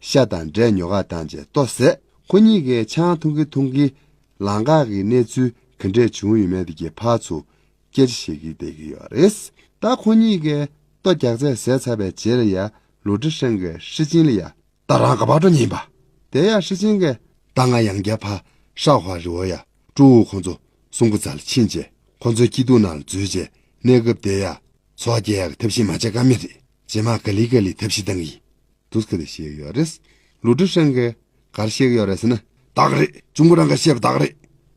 ཤ་དང་འབྲས་ཉོ་ག་བཏང་རྗེས་ལྟོ་བཟས། ཁོ་གཉིས་ཀས་ཆང་འཐུང་གིན་འཐུང་གིན་ལམ་ཁ་གི་གནས་ཚུལ་ག་འདྲས་བྱུང་ཡོད་མེད་དེ་གའི་ཕར་ཚུར་སྐད་ཆ་བཤད་ཀྱིན་བསྡད་ཀྱི་ཡོད་རེད། ད་ཁོ་གཉིས་ཀས་ལྟོ་རྒྱགས་ཚད་བཟས་ཚར་བའི་རྗེས་ལ་ཡ་ལུའུ་ཀྲི་ཧྲན་གྱིས་ཧྲི་ཅིན་ལ་ཡ། ད་རང་ག་པར་འགྲོ་མཁན་ཡིན་པ། དེ་ཡང་ཧྲི་ཅིན་གྱིས་ད་ང་ཡང་བསྐྱར་ཕར་ཧྲའོ་ཧྭ་རི་བོ་ཡ་ཀྲུའུ་ཁོང་ཚོ་སྲུང་སྐུ་རྩ་ལ་ཕྱིན་རྗེས་ཁོང་ཚོའི་སྐྱིད་སྡུག་ནང་ལ་འཛུལ་རྗེས་གནས་སྐབས་དེ་ཡ་ཚོགས་རྒྱག་ཡག་གི་ཐབས་ཤེས་མ་བྱེད་ཀ་མེད་རེད། རྗེས་མ་ག་ལེ་ག་ལེ་ཐབས་ཤེས་གཏང་གི་ཡིན། འདུག་སེ་དེ་བཤད་ཀྱི་ཡོད་རེད། ལུའུ་ཀྲི་ཧྲན་གྱིས་ག་རེ་བཤད་ཀྱི་ཡོད་རེད་ཟེར་ན། ད་ག་རེད། གཅུང་པོ་རང་གིས་བཤད་པ་ད་ག་རེད།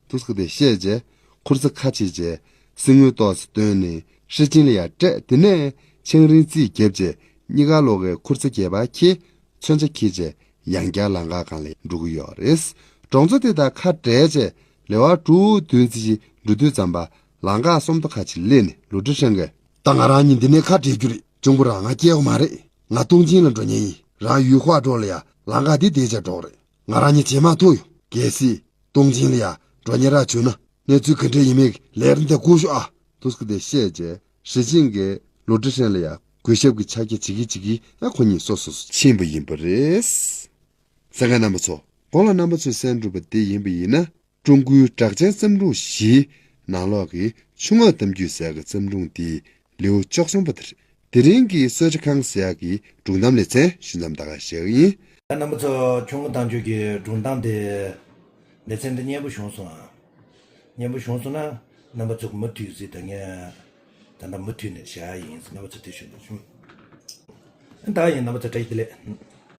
འདུག་སེ་དེ་བཤད་རྗེས་ཁུར་ཚ་ཁ་ཕྱེ་རྗེས་སེམས་ངོ་ཏོག་ཙམ་བཏོན་ནས་ཧྲི་ཅིན་ལ་ཡ་སྤྲད། དེ་ནས་ཆང་རིན་རྩིས་བརྒྱབ་རྗེས་གཉིས་ཀ་ལོག་གིས་ཁུར་ཚ་བརྒྱད་པ་འཁྱེར། མཚོན་ཆ་འཁྱེར་བྱས་ཡང་བསྐྱར་ལམ་ཁ་སྒང་ལ་འགྲོ་གི་ཡོད་རེད། གྲོང་ཚོ་དེ་དང་ཁ་བྲལ་བྱས་ལེ་དབར་དྲུག་བདུན་ཙམ་ཞིག་འགྲོ་དུས་ཙམ་པ་ལམ་ཁ་སུམ་མདོ་ཁ་ཅིག་སླེབས་ནས་ལུའུ་ཀྲི་ཧྲན་གྱིས། ད་ང་རང་གཉིས་འདི་ནས་ཁ་བྲལ་རྒྱུ་རེད། གཅུང་པོ་རང་ང་སྐྱེལ་བ་མ་རེད། ང་ཏུང་ཅིན་ལ་འགྲོ་མཁན་ཡིན། རང་ཡུས་ཧྭ་ཀྲོའུ་ལ་ཡ་ལམ་ཁ་འདི་བདེ་ཆ་འགྲོ་གི་རེད། ང་རང་གཉིས་རྗེས་མ་ཐུག་ཡོང་། གལ་སྲིད་ཏུང་ཅིན་ལ་ཡ་འགྲོ་མཁན་རག་བྱུང་ན་གནས་ཚུལ་ག་འདྲས་ཡིན་མིན་ལས་རིམ་དེ་སྒུག་ཤོག་ཨ། འདུག་སེ་དེ་བཤད་རྗེས་ཧྲི་ཅིན་གྱིས་ལུའུ་ཀྲི་ཧྲན་ལ་ཡ་གུས་ཞབས་ཀྱི་ཕྱག་རྒྱ་བྱེད་ཀྱིན་བྱེད་ཀྱིན་ཨ་ཁོ་གཉིས་སོ་སོ་སོ་ཕྱིན་པ་ཡིན་པ་རེད། གསན་མཁན་རྣམ་པ་ཚོ། གོང་ལ་རྣམ་པ་ཚོས་གསན་གྲུབ་པ་དེ་ཡིན་པ་ཡིན་ན། ཀྲུང་གོའི་གྲགས་ཅན་བརྩམས་སྒྲུང་བཞིའི་ནང་ལོགས་ཀྱི་ཆུ་སྔགས་གཏམ་རྒྱུད་ཟེར་གྱི་བརྩམས་སྒྲུང་དེའི་ལེའུ་བཅུ་གསུམ་པ་དེ་རེད། དེ་རིང་གི་གསོལ་ཇ་ཁང་ཟེར་ཡག་གི་སྒྲུང་གཏམ་ལེ་ཚན་ཞུ་མཚམས་ད་ག་བཞག་གི་ཡིན། རྣམ་པ་ཚོ་ཆུ་སྔགས་གཏམ་རྒྱུད་ཀྱི་སྒྲུང་གཏམ་དེ་ལེ་ཚན་འདི་སྙན་པོ་བྱུང་སོང་ཨ། སྙན་པོ་བྱུང་སོང་ན་རྣམ་པ་ཚོ་མུ་མཐུད་ཟིག་ད་ངས་ད་ལྟ་མུ་མཐུད་ནས་བྱ་ཡིན། རྣམ་པ་ཚོ་དེ་ཞུ་འདོད་བྱུང་། ད་ཡིན། རྣམ་པ་ཚོ་བཀྲ་ཤིས་བདེ་ལེགས།